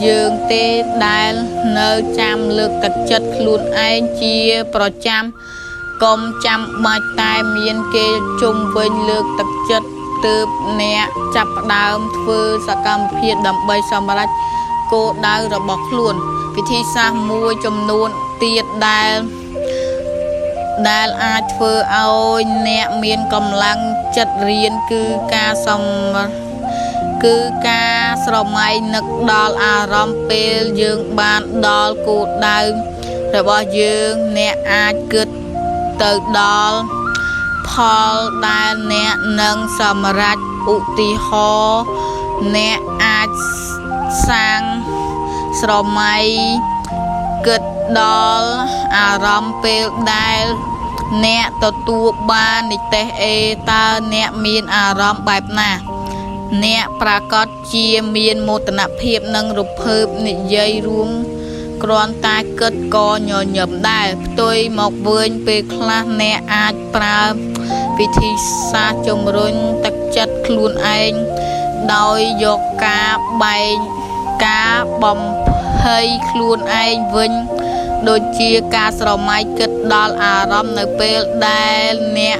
Speaker 1: យើងទេដែលនៅចាំលើកទឹកចិត្តខ្លួនឯងជាប្រចាំកុំចាំបាច់តែមានគេជុំវិញលើកទឹកចិត្តទើបអ្នកចាប់ផ្ដើមធ្វើសកម្មភាពដើម្បីសម្រេចគោលដៅរបស់ខ្លួន វិធីសាស្ត្រមួយចំនួនទៀតដែលអាចធ្វើឲ្យអ្នកមានកម្លាំងចិត្តរៀនគឺការសំគឺការស្រមៃនឹកដល់អារម្មណ៍ពេលយើងបានដល់គោលដៅរបស់យើងអ្នកអាចគិតទៅដល់ផលដែលអ្នកនឹងសម្រេចឧទាហរណ៍អ្នកអាចសាងស្រមៃគិតដល់អារម្មណ៍ពេលដែលអ្នកទទួលបាននិទ្ទេស A តើអ្នកមានអារម្មណ៍បែបណា អ្នកប្រាកដជាមានមោទនភាពនិងរំភើបនិយាយរួមគ្រាន់តែគិតក៏ញញឹមដែរផ្ទុយមកវិញពេលខ្លះអ្នកអាចប្រើវិធីសាស្ត្រជំរុញទឹកចិត្តខ្លួនឯងដោយយកការបែងការបំភ័យខ្លួនឯងវិញដូចជាការស្រមៃគិតដល់អារម្មណ៍នៅពេលដែលអ្នក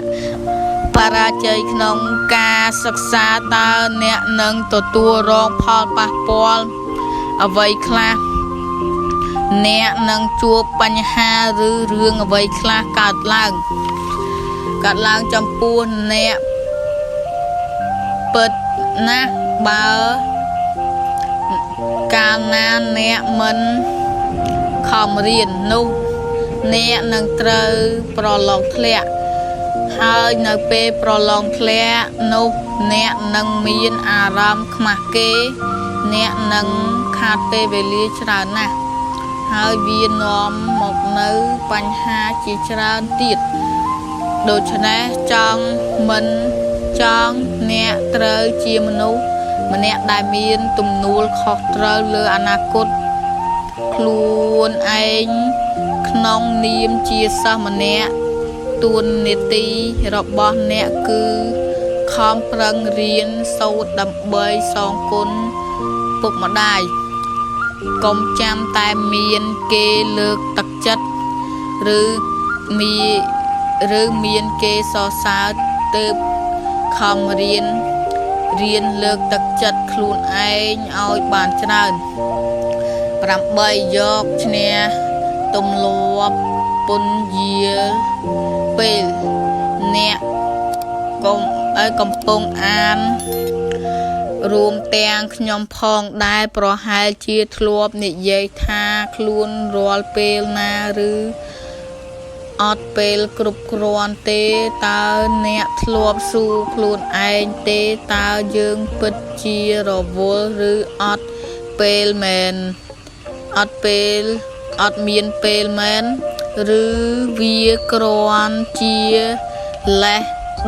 Speaker 1: បរាជ័យក្នុងការសិក្សាតើអ្នកនឹងទទួលរងផលប៉ះពាល់អ្វីខ្លះអ្នកនឹងជួបបញ្ហាឬរឿងអ្វីខ្លះកើតឡើងចំពោះអ្នកពិតណាស់បើកាលណាអ្នកមិនខំរៀននោះអ្នកនឹងត្រូវប្រឡងធ្លាក់ហើយនៅពេលប្រឡងធ្លាក់នោះអ្នកនឹងមានអារម្មណ៍ខ្មាស់គេអ្នកនឹងខាតពេលវេលាច្រើនណាស់ហើយវានាំមកនូវបញ្ហាជាច្រើនទៀតដូច្នេះចង់មិនចង់អ្នកត្រូវជាមនុស្សម្នាក់ដែលមានទំនួលខុសត្រូវលើអនាគតខ្លួនឯងក្នុងនាមជាសិស្សម្នាក់តួនាទីរបស់អ្នកគឺខំប្រឹងរៀនសូត្រដើម្បីសងគុណពុកម្ដាយកុំចាំតែមានគេលើកទឹកចិត្តឬមានឬមានគេសរសើរទើបខំរៀនរៀនលើកទឹកចិត្តខ្លួនឯងឲ្យបានច្រើន8យកឈ្នះទម្លាប់ពន្យាពេលអ្នកកុំឲ្យកំពុងអានរួមទាំងខ្ញុំផងដែរប្រហែលជាធ្លាប់និយាយថាខ្លួនរាល់ពេលណាឬអត់ពេលគ្រប់គ្រាន់ទេតើអ្នកធ្លាប់សួរខ្លួនឯងទេតើយើងពិតជារវល់ឬអត់ពេលមែនអត់ពេលអត់មានពេលមែនឬវាគ្រាន់ជាលេស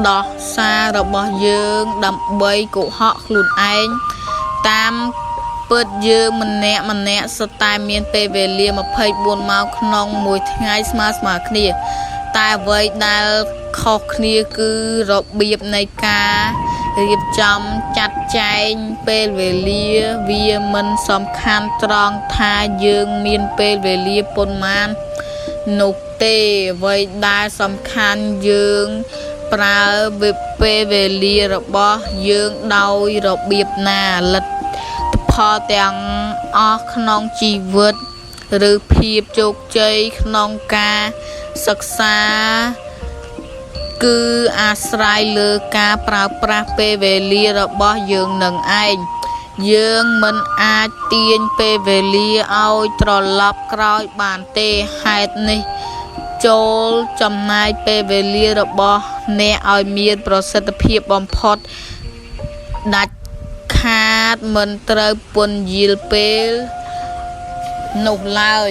Speaker 1: ដោះសាររបស់យើងដើម្បីកុហកខ្លួនឯងតាមពិតយើងម្នាក់ម្នាក់សុទ្ធតែមានពេលវេលា24ម៉ោងក្នុងមួយថ្ងៃស្មើៗគ្នាតែអ្វីដែលខុសគ្នាគឺរបៀបនៃការរៀបចំចាត់ចែងពេលវេលាវាមិនសំខាន់ត្រង់ថាយើងមានពេលវេលាប៉ុន្មាននោះទេអ្វីដែលសំខាន់យើងប្រើពេលវេលារបស់យើងដោយរបៀបណាលទ្ធផលទាំងអស់ក្នុងជីវិតឬភាពជោគជ័យក្នុងការសិក្សាគឺអាស្រ័យលើការប្រើប្រាស់ពេលវេលារបស់យើងនឹងឯងយើងមិនអាចទាញពេលវេលាឲ្យត្រឡប់ក្រោយបានទេហេតុនេះចូលចំណាយពេលវេលារបស់អ្នកឲ្យមានប្រសិទ្ធភាពបំផុតដាច់ខាតមិនត្រូវពន្យាលពេលនោះឡើយ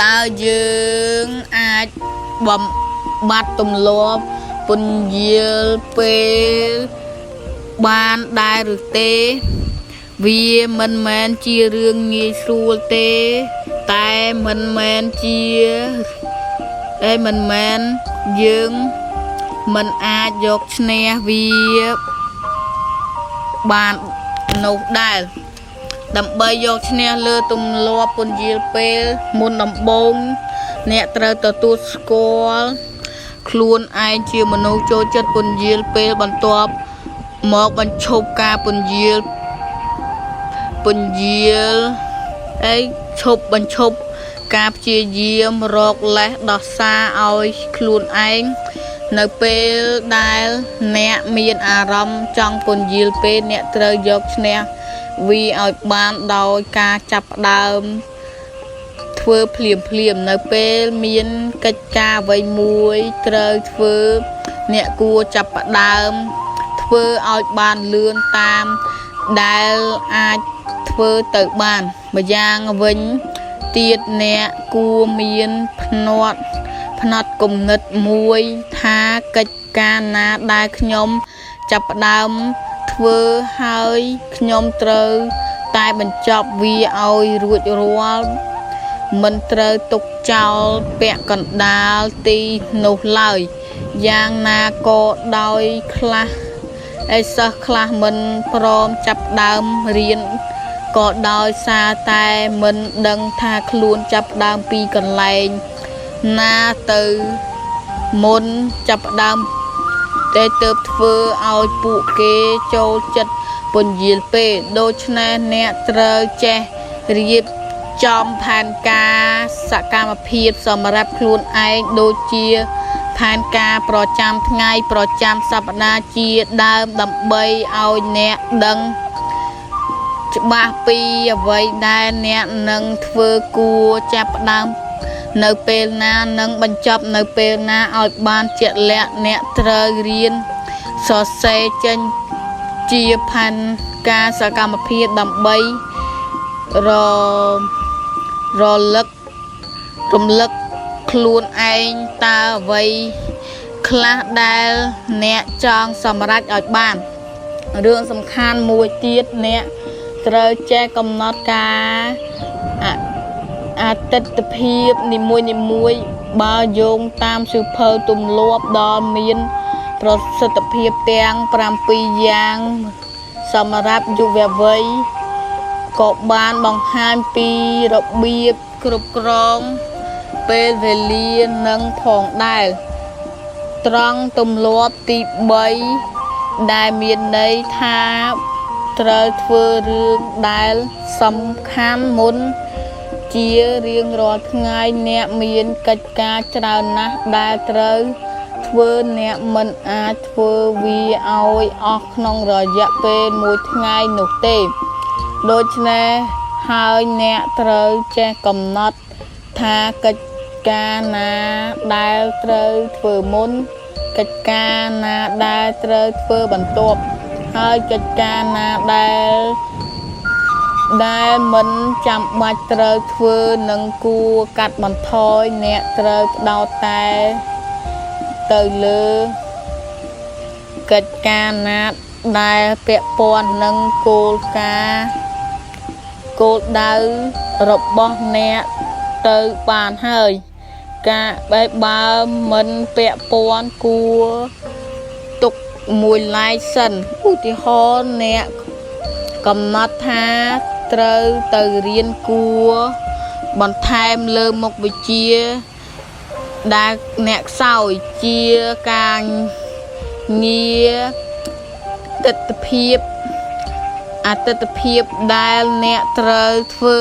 Speaker 1: តើយើងអាចបំបត្តិទម្លាប់ពន្យាលពេលបានដែរឬទេវាមិនមែនជារឿងងាយស្រួលទេតែមិនមែនជាតែមិនមែនយើងមិនអាចយកឈ្នះវាបាននោះដែរ ដើម្បីយកឈ្នះលើទម្លាប់ពន្យារពេលមុនដំបូងអ្នកត្រូវទទួលស្គាល់ខ្លួនឯងជាមនុស្សចូលចិត្តពន្យារពេលបន្ទាប់មកបញ្ឈប់ការពន្យារពន្យារអីឈប់បញ្ឈប់ការព្យាយាមរកលេសដោះសារឲ្យខ្លួនឯងនៅពេលដែលអ្នកមានអារម្មណ៍ចង់ពន្យារពេលអ្នកត្រូវយកឈ្នះវាឲ្យបានដោយការចាប់ផ្ដើមធ្វើភ្លាមភ្លាមនៅពេលមានកិច្ចការអ្វីមួយត្រូវធ្វើអ្នកគួរចាប់ផ្ដើមធ្វើឲ្យបានលឿនតាមដែលអាចធ្វើទៅបានម្យ៉ាងវិញទៀតអ្នកគួរមានផ្នត់ផ្នត់គំនិតមួយថាកិច្ចការណាដែលខ្ញុំចាប់ផ្ដើមធ្វើហើយខ្ញុំត្រូវតែបញ្ចប់វាឲ្យរួចរាល់មិនត្រូវទុកចោលពាក់កណ្ដាលទីនោះឡើយយ៉ាងណាក៏ដោយខ្លះឯសិស្សខ្លះមិនព្រមចាប់ផ្ដើមរៀនក៏ដោយសារតែមិនដឹងថាខ្លួនចាប់ផ្ដើមពីកន្លែងណាទៅមុនចាប់ផ្ដើមតែទើបធ្វើឲ្យពួកគេចូលចិត្តពន្យារពេលដូច្នេះអ្នកត្រូវចេះរៀបចំផែនការសកម្មភាពសម្រាប់ខ្លួនឯងដូចជាផែនការប្រចាំថ្ងៃប្រចាំសប្តាហ៍ជាដើមដើម្បីឲ្យអ្នកដឹងច្បាស់ពីអ្វីដែលអ្នកនឹងធ្វើគួរចាប់ផ្ដើមនៅពេលណានិងបញ្ចប់នៅពេលណាឲ្យបានជាក់លាក់អ្នកត្រូវរៀនសរសេរចេញជាផែនការសកម្មភាពដើម្បីររលឹករំលឹកខ្លួនឯងតើអ្វីខ្លះដែលអ្នកចង់សម្រេចឲ្យបានរឿងសំខាន់មួយទៀតអ្នកត្រូវចេះកំណត់ការអអតិថិភាពនីមួយៗបើយោងតាមសៀវភៅទម្លាប់ដ៏មានប្រសិទ្ធភាពទាំង7យ៉ាងសម្រាប់យុវវ័យក៏បានបង្ហាញពីរបៀបគ្រប់គ្រងពេលវេលានឹងផងដែរត្រង់ទម្លាប់ទី3ដែលមានន័យថាត្រូវធ្វើរឿងដែលសំខាន់មុនជារៀងរាល់ថ្ងៃអ្នកមានកិច្ចការច្រើនណាស់ដែលត្រូវធ្វើអ្នកមិនអាចធ្វើវាឲ្យអស់ក្នុងរយៈពេលមួយថ្ងៃនោះទេដូច្នេះហើយអ្នកត្រូវចេះកំណត់ថាកិច្ចការណាដែលត្រូវធ្វើមុនកិច្ចការណាដែលត្រូវធ្វើបន្ទាប់ហើយកិច្ចការណាដែលមិនចាំបាច់ត្រូវធ្វើនឹងគួរកាត់បន្ថយអ្នកត្រូវផ្ដោតតែទៅលើកិច្ចការណាដែលពាក់ព័ន្ធនឹងគោលការណ៍គោលដៅរបស់អ្នកទៅបានហើយការបែបបើមិនពាក់ព័ន្ធគួរទុកមួយឡែកសិនឧទាហរណ៍អ្នកកំណត់ថាត្រូវទៅរៀនគួរបន្ថែមលើមុខវិជ្ជាដែលអ្នកខ្សោយជាការងារទិដ្ឋភាពអតិថិភាពដែលអ្នកត្រូវធ្វើ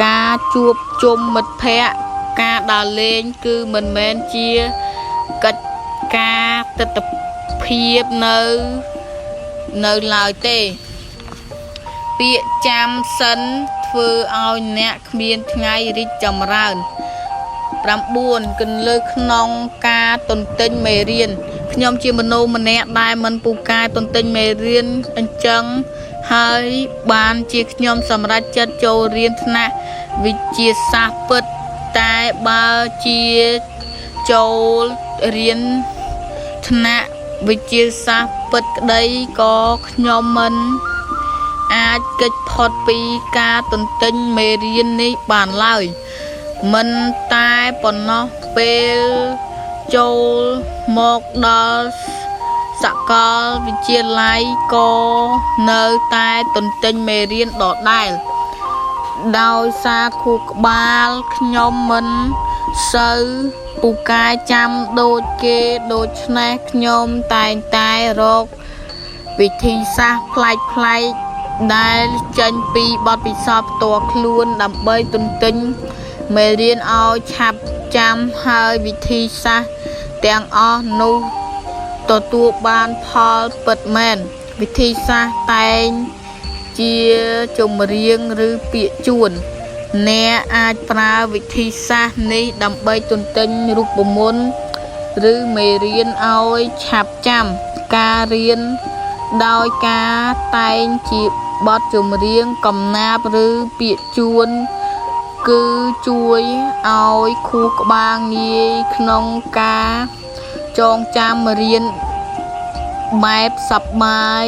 Speaker 1: ការជួបជុំមិត្តភ័ក្តិការដើរលេងគឺមិនមែនជាកិច្ចការទិដ្ឋភាពនៅឡើយទេពាក្យចាំសិនធ្វើឲ្យអ្នកគ្មានថ្ងៃរីកចម្រើន9គន្លឹះក្នុងការទន្ទិញមេរៀនខ្ញុំជាមនុស្សម្នាក់ដែលមិនពូកែទន្ទិញមេរៀនអញ្ចឹងហើយបានជាខ្ញុំសម្រេចចិត្តចូលរៀនថ្នាក់វិទ្យាសាស្ត្រពិតតែបើជាចូលរៀនថ្នាក់វិទ្យាសាស្ត្រពិតក្តីក៏ខ្ញុំមិនអាចគេចផុតពីការទន្ទិញមេរៀននេះបានឡើយមិនតែប៉ុណ្ណោះពេលចូលមកដល់ សកលវិទ្យាល័យក៏នៅតែទន្ទិញមេរៀនដដែល ដោយសារខួរក្បាលខ្ញុំមិនសូវពូកែចាំដូចគេដូច្នេះខ្ញុំតែងតែរកវិធីសាស្ត្រប្លែកៗដែលចេញពីបទពិសោធន៍ផ្ទាល់ខ្លួនដើម្បីទន្ទិញមេរៀនឲ្យឆាប់ចាំហើយវិធីសាស្ត្រទាំងអស់នោះទទួលបានផលពិតមែនវិធីសាស្ត្រតែងជាចម្រៀងឬពាក្យជួន អ្នកអាចប្រើវិធីសាស្ត្រនេះដើម្បីទន្ទិញរូបមន្តឬមេរៀនឲ្យឆាប់ចាំការរៀនដោយការតែងជាបទចម្រៀងកំណាព្យឬពាក្យជួនគឺជួយឲ្យខួរក្បាលងាយក្នុងការចងចាំរៀនបែបសប្បាយ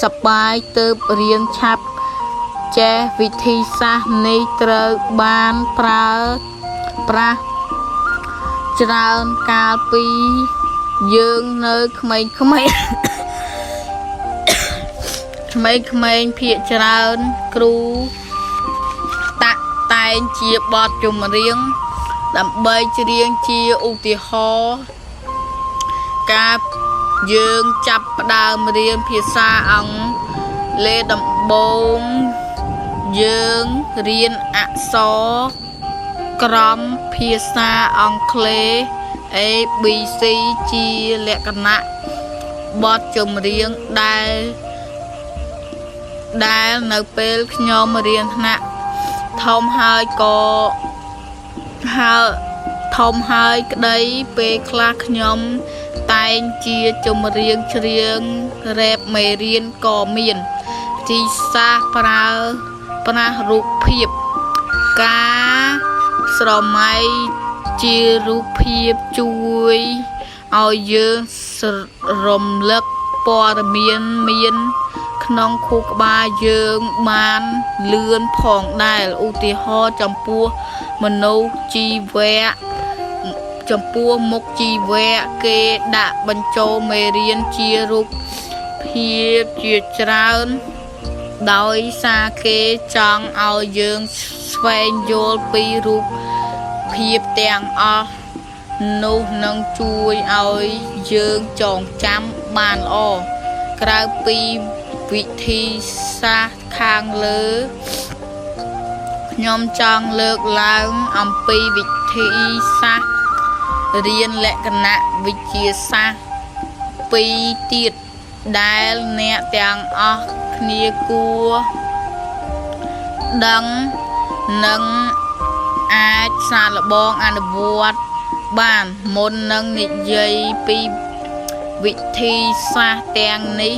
Speaker 1: សប្បាយទើបរៀនឆាប់ចេះវិធីសាស្ត្រនេះត្រូវបានប្រើប្រាស់ច្រើនកាលពីយើងនៅក្មេងៗ ក្មេងៗភាគច្រើនគ្រូតាក់តែងជាបទចម្រៀងដើម្បីច្រៀងជាឧទាហរណ៍ការយើងចាប់ផ្ដើមរៀនភាសាអង់គ្លេសដំបូងយើងរៀនអក្សរក្រមភាសាអង់គ្លេស A B C ជាលក្ខណៈបទចម្រៀងដែលនៅពេលខ្ញុំរៀនថ្នាក់ធំហើយក៏ហើយធំហើយក្តីពេលខ្លះខ្ញុំតែងជាចម្រៀងច្រៀងរ៉េបមេរៀនក៏មានវិធីសាស្ត្រប្រើប្រាស់រូបភាពការស្រមៃជារូបភាពជួយឲ្យយើងរំលឹកព័ត៌មានមានក្នុងខួរក្បាលយើងបានលឿនផងដែរឧទាហរណ៍ចំពោះមនុស្សជីវៈចំពោះមុខជីវៈគេដាក់បញ្ចូលមេរៀនជារូបភាពជាច្រើនដោយសារគេចង់ឲ្យយើងស្វែងយល់ពីរូបភាពទាំងអស់នោះនឹងជួយឲ្យយើងចងចាំបានល្អក្រៅពីវិធីសាស្ត្រខាងលើខ្ញុំចង់លើកឡើងអំពីវិធីសាស្ត្ររៀនលក្ខណៈវិទ្យាសាស្ត្រពីរទៀតដែលអ្នកទាំងអស់គ្នាគួរដឹងនិងអាចសាកល្បងអនុវត្តបានមុននឹងនិយាយពីវិធីសាស្ត្រទាំងនេះ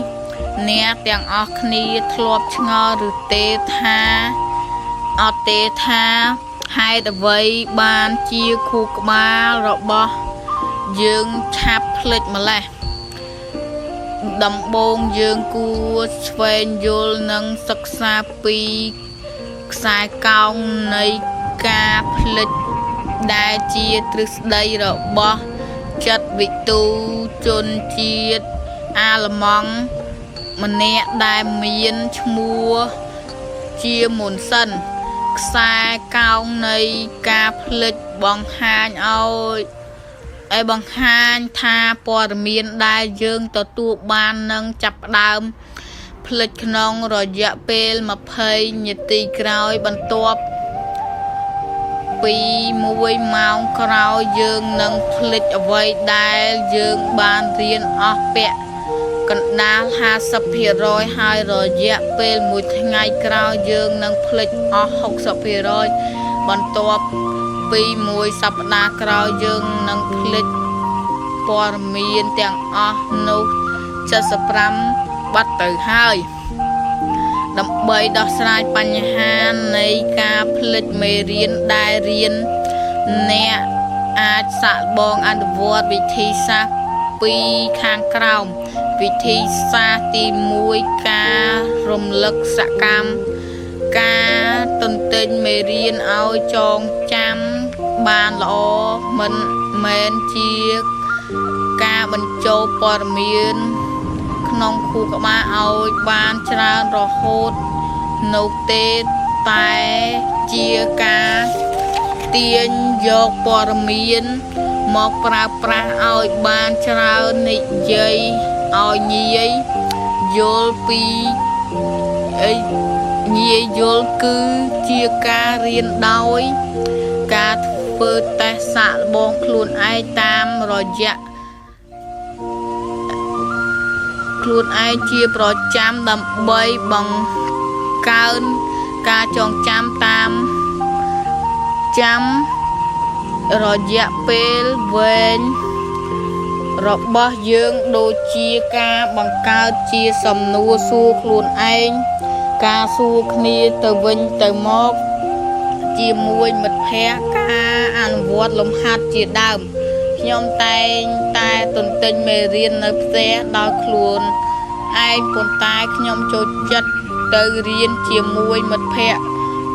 Speaker 1: អ្នកទាំងអស់គ្នាធ្លាប់ឆ្ងល់ឬទេថាអត់ទេថាហេតុអ្វីបានជាខួរក្បាលរបស់យើងឆាប់ភ្លេចម្ល៉េះដំបូងយើងគួរស្វែងយល់និងសិក្សាពីខ្សែកោងនៃការភ្លេចដែលជាទ្រឹស្ដីរបស់ចិត្តវិទូជនជាតិអាល្លឺម៉ង់ម្នាក់ដែលមានឈ្មោះជាមុនសិនខ្សែកោងនៃការភ្លេចបង្ហាញឲ្យបង្ហាញថាព័ត៌មានដែលយើងទទួលបាននឹងចាប់ផ្ដើមភ្លេចក្នុងរយៈពេល20នាទីក្រោយបន្ទាប់ពី1ម៉ោងក្រោយយើងនឹងភ្លេចអ្វីដែលយើងបានរៀនអស់ពាក់កណ្ដាល50%ហើយរយៈពេលមួយថ្ងៃក្រោយយើងនឹងភ្លេចអស់60%បន្ទាប់ពីមួយសប្តាហ៍ក្រោយយើងនឹងភ្លេចព័ត៌មានទាំងអស់នោះ75បាត់ទៅហើយដើម្បីដោះស្រាយបញ្ហានៃការភ្លេចមេរៀនដែលរៀនអ្នកអាចសាកល្បងអនុវត្តវិធីសាស្ត្រពីរខាងក្រោមវិធីសាស្ត្រទី1ការរំលឹកសកម្មការទន្ទិញមេរៀនឲ្យចងចាំបានល្អមិនមែនជា ការបញ្ចូលព័ត៌មានក្នុងខួរក្បាលឲ្យបានច្រើនរហូតនោះទេតែជាការទាញយកព័ត៌មានមកប្រើប្រាស់ឲ្យបានច្រើននិយាយឲ្យងាយយល់ពីអីងាយយល់គឺជាការរៀនដោយការធ្វើតេស្តសាកល្បងខ្លួនឯងតាមរយៈខ្លួនឯងជាប្រចាំដើម្បីបង្កើនការចងចាំតាមចាំរយៈពេលវែងរបស់យើងដូចជាការបង្កើតជាសំណួរសួរខ្លួនឯងការសួរគ្នាទៅវិញទៅមកជាមួយមិត្តភ័ក្តិការអនុវត្តលំហាត់ជាដើមខ្ញុំតែងតែទន្ទិញមេរៀននៅផ្ទះដោយខ្លួនឯងប៉ុន្តែខ្ញុំចូលចិត្តទៅរៀនជាមួយមិត្តភ័ក្តិ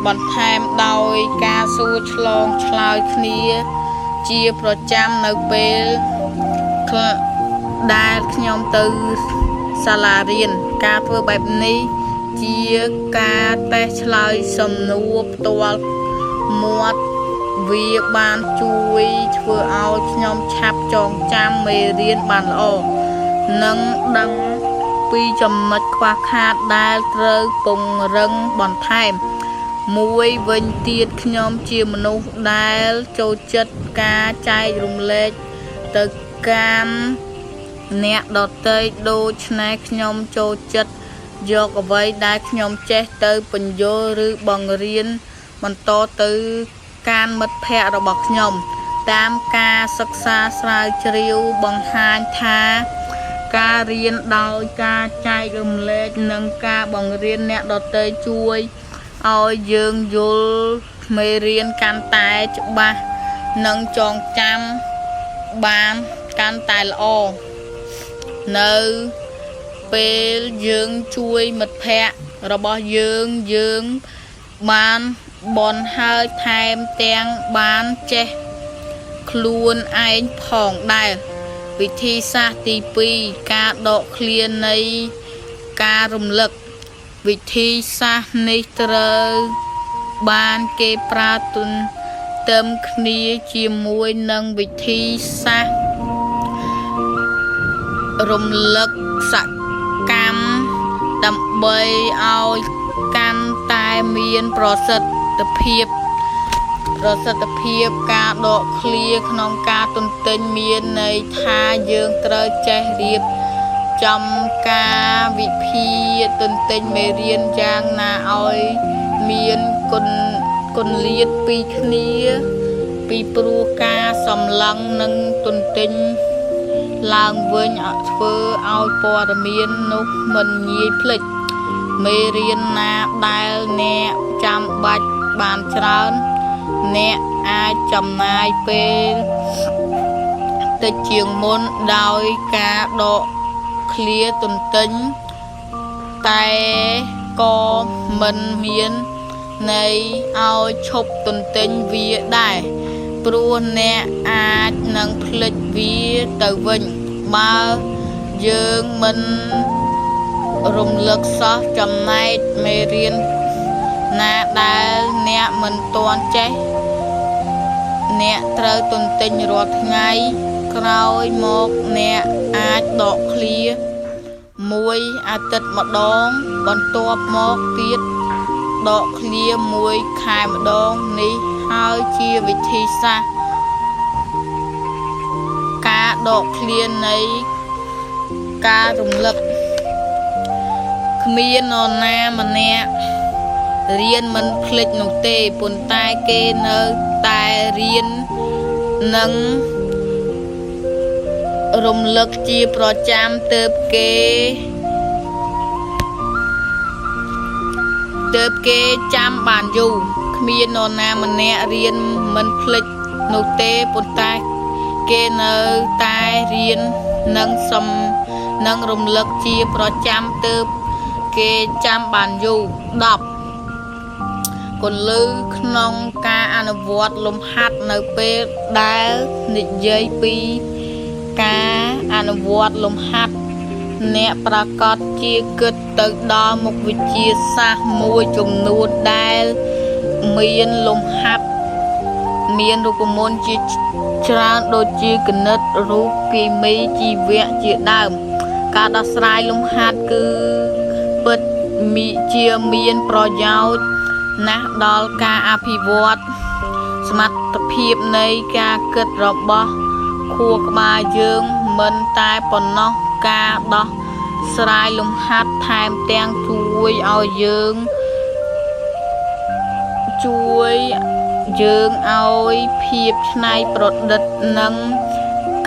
Speaker 1: បន្ថែមដោយការសួរឆ្លងឆ្លើយគ្នាជាប្រចាំនៅពេលដែលខ្ញុំទៅសាលារៀនការធ្វើបែបនេះជាការតេស្តឆ្លើយសំណួរផ្ទាល់មាត់វាបានជួយធ្វើឲ្យខ្ញុំឆាប់ចងចាំមេរៀនបានល្អនិងដឹងពីចំណុចខ្វះខាតដែលត្រូវពង្រឹងបន្ថែមមួយវិញទៀតខ្ញុំជាមនុស្សដែលចូលចិត្តការចែករំលែកទៅកាន់អ្នកដទៃដូច្នេះខ្ញុំចូលចិត្តយកអ្វីដែលខ្ញុំចេះទៅពន្យល់ឬបង្រៀនបន្តទៅកាន់មិត្តភ័ក្តិរបស់ខ្ញុំតាមការសិក្សាស្រាវជ្រាវបង្ហាញថាការរៀនដោយការចែករំលែកនិងការបង្រៀនអ្នកដទៃជួយឲ្យយើងយល់មេរៀនកាន់តែច្បាស់និងចងចាំបានកាន់តែល្អនៅពេលយើងជួយមិត្តភ័ក្តិរបស់យើងយើងបានបនហើយថែមទាំងបានចេះខ្លួនឯងផងដែរវិធីសាស្ត្រទី2ការដកឃ្លានៃការរំលឹកវិធីសាស្ត្រនេះត្រូវបានគេប្រើទន្ទឹមគ្នាជាមួយនឹងវិធីសាស្ត្ររំលឹកសកម្មដើម្បីឲ្យកាន់តែមានប្រសិទ្ធភាពប្រសិទ្ធភាពការដកឃ្លាក្នុងការទន្ទិញមានន័យថាយើងត្រូវចេះរៀបចំការវិភាគទន្ទិញមេរៀនយ៉ាងណាឲ្យមានគុណគុណលាតពីគ្នាពីព្រោះការសម្លឹងនិងទន្ទិញឡើងវិញធ្វើឲ្យព័ត៌មាននោះមិនងាយភ្លេចមេរៀនណាដែលអ្នកចាំបាច់បានច្រើនអ្នកអាចចំណាយពេលតិចជាងមុនដោយការដកឃ្លាទន្ទិញតែក៏មិនមានន័យឲ្យឈប់ទន្ទិញវាដែរព្រោះអ្នកអាចនឹងភ្លេចវាទៅវិញបើយើងមិនរំលឹកសោះចំណែកមេរៀនណាដែលអ្នកមិនទាន់ចេះអ្នកត្រូវទន្ទិញរាល់ថ្ងៃក្រោយមកអ្នកអាចដកឃ្លាមួយអាទិត្យម្ដងបន្ទាប់មកទៀតដកឃ្លាមួយខែម្ដងនេះហើយជាវិធីសាស្ត្រការដកឃ្លានៃការរំលឹកគ្មាននរណាម្នាក់រៀនមិនភ្លេចនោះទេប៉ុន្តែគេនៅតែរៀននិងរំលឹកជាប្រចាំទើបគេចាំបានយូរគ្មាននរណាម្នាក់រៀនមិនភ្លេចនោះទេប៉ុន្តែគេនៅតែរៀននិងសំនិងរំលឹកជាប្រចាំទើបគេចាំបានយូរ10គន្លឹះក្នុងការអនុវត្តលំហាត់នៅពេលដែលនិយាយពី ការអនុវត្តលំហាត់អ្នកប្រាកដជាគិតទៅដល់មុខវិជ្ជាសាស្ត្រមួយចំនួនដែលមានលំហាត់មានរូបមន្តជាច្រើនដូចជាគណិតរូបគីមីជីវៈជាដើមការដោះស្រាយលំហាត់គឺពិតជាមានប្រយោជន៍ណាស់ដល់ការអភិវឌ្ឍសមត្ថភាពនៃការគិតរបស់ខួរក្បាលយើងមិនតែប៉ុណ្ណោះការដោះស្រាយលំហាត់ថែមទាំងជួយឲ្យយើងជួយយើងឲ្យភាពច្នៃប្រឌិតនិង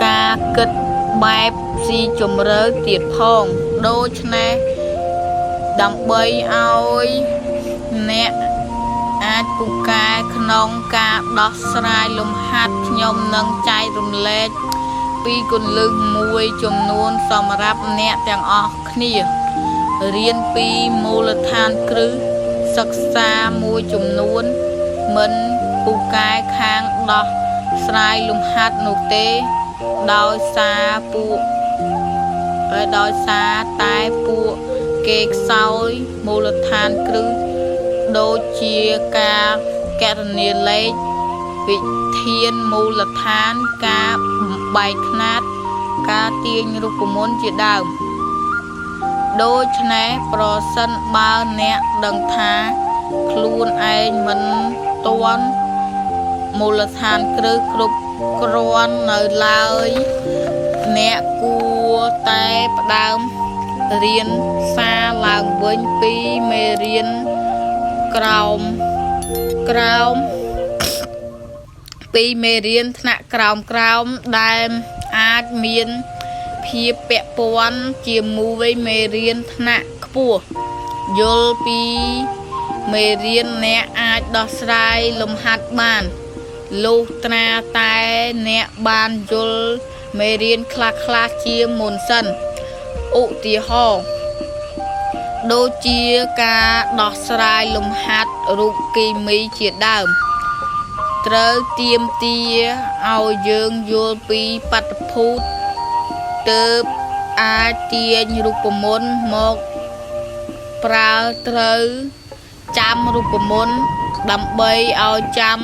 Speaker 1: ការគិតបែបស៊ីជម្រៅទៀតផងដូច្នេះដើម្បីឲ្យអ្នកអាចពូកែក្នុងការដោះស្រាយលំហាត់ខ្ញុំនឹងចែករំលែកពីគន្លឹះមួយចំនួនសម្រាប់អ្នកទាំងអស់គ្នារៀនពីមូលដ្ឋានគ្រឹះសិក្សាមួយចំនួនមិនពូកែខាងដោះស្រាយលំហាត់នោះទេដោយសារពួកដោយសារតែពួកគេខ្សោយមូលដ្ឋានគ្រឹះដូចជាការគណនាលេខវិធានមូលដ្ឋានការបំបែកខ្នាតការទាញរូបមន្តជាដើមដូច្នេះប្រសិនបើអ្នកដឹងថាខ្លួនឯងមិនទាន់មូលដ្ឋានគ្រឹះគ្រប់គ្រាន់នៅឡើយអ្នកគួរតែផ្ដើមរៀនសារឡើងវិញពីមេរៀនក្រោមក្រោមពីមេរៀនថ្នាក់ក្រោមក្រោមដែលអាចមានភាពពាក់ព័ន្ធជាមួយមេរៀនថ្នាក់ខ្ពស់យល់ពីមេរៀនអ្នកអាចដោះស្រាយលំហាត់បានលុះត្រាតែអ្នកបានយល់មេរៀនខ្លះៗជាមុនសិនឧទាហរណ៍ដូចជាការដោះស្រាយលំហាត់រូបគីមីជាដើមត្រូវទាមទារឲ្យយើងយល់ពីបាតុភូតទើបអាចទាញរូបមន្តមកប្រើត្រូវចាំរូបមន្តដើម្បីឲ្យចាំ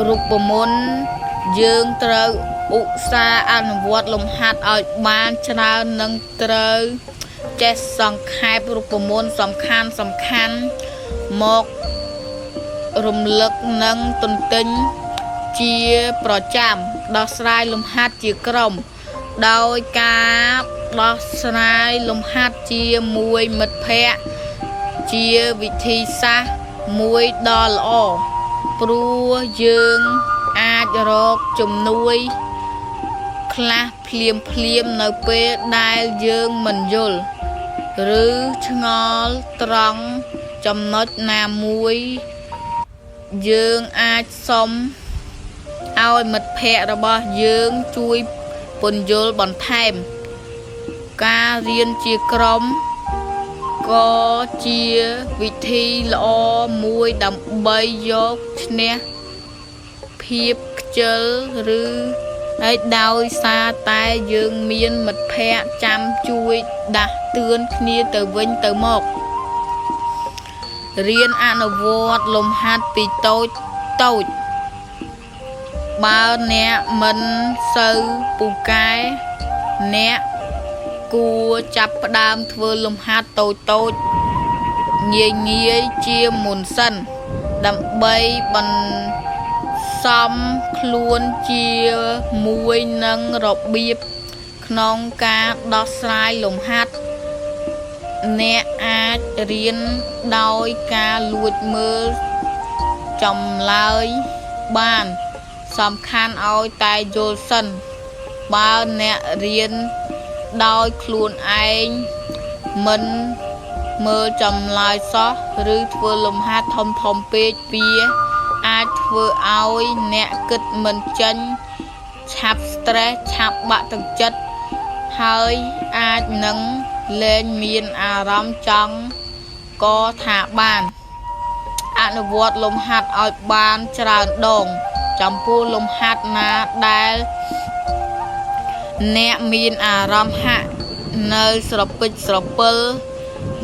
Speaker 1: រូបមន្តយើងត្រូវឧស្សាហ៍អនុវត្តលំហាត់ឲ្យបានច្រើននិងត្រូវចេះសង្ខេបរូបមន្តសំខាន់សំខាន់មករំលឹកនិងទន្ទិញជាប្រចាំដោះស្រាយលំហាត់ជាក្រុមដោយការដោះស្រាយលំហាត់ជាមួយមិត្តភ័ក្តិជាវិធីសាស្ត្រមួយដ៏ល្អព្រោះយើងអាចរកជំនួយខ្លះភ្លាមភ្លាមនៅពេលដែលយើងមិនយល់ឬឆ្ងល់ត្រង់ចំណុចណាមួយយើងអាចសុំឲ្យមិត្តភ័ក្តិរបស់យើងជួយពន្យល់បន្ថែមការរៀនជាក្រុមក៏ជាវិធីល្អមួយដើម្បីយកឈ្នះភាពខ្ជិលឬហើយដោយសារតែយើងមានមិត្តភ័ក្តិចាំជួយដាស់តឿនគ្នាទៅវិញទៅមករៀនអនុវត្តលំហាត់ពីតូចតូចបើអ្នកមិនសូវពូកែអ្នកគួរចាប់ផ្ដើមធ្វើលំហាត់តូចតូចងាយងាយជាមុនសិនដើម្បីបន្សំខ្លួនជាមួយនឹងរបៀបក្នុងការដោះស្រាយលំហាត់អ្នកអាចរៀនដោយការលួចមើលចម្លើយបានសំខាន់ឲ្យតែយល់សិនបើអ្នករៀនដោយខ្លួនឯងមិនមើលចម្លើយសោះឬធ្វើលំហាត់ធំៗពេកវាអាចធ្វើឲ្យអ្នកគិតមិនចេញឆាប់ stress ឆាប់បាក់ទឹកចិត្តហើយអាចនឹងលែងមានអារម្មណ៍ចង់ក៏ថាបានអនុវត្តលំហាត់ឲ្យបានច្រើនដងចំពោះលំហាត់ណាដែល អ្នកមានអារម្មណ៍ហាក់នៅស្រពិចស្រពិល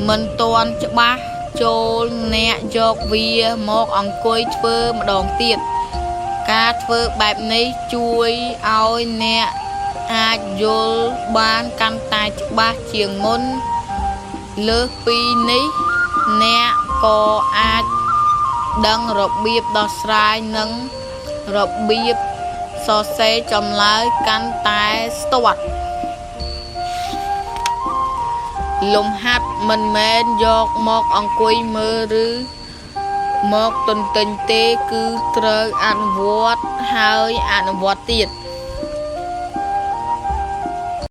Speaker 1: មិនទាន់ច្បាស់ចូលអ្នកយកវាមកអង្គុយធ្វើម្ដងទៀត ការធ្វើបែបនេះជួយឲ្យអ្នកអាចយល់បានកាន់តែច្បាស់ជាងមុនលើសពីនេះអ្នកក៏អាចដឹងរបៀបដោះស្រាយនិងរបៀបសរសេរចម្លើយកាន់តែស្ទាត់ លំហាត់មិនមែនយកមកអង្គុយមើលឬមកទន្ទិញទេគឺត្រូវអនុវត្តហើយអនុវត្តទៀត។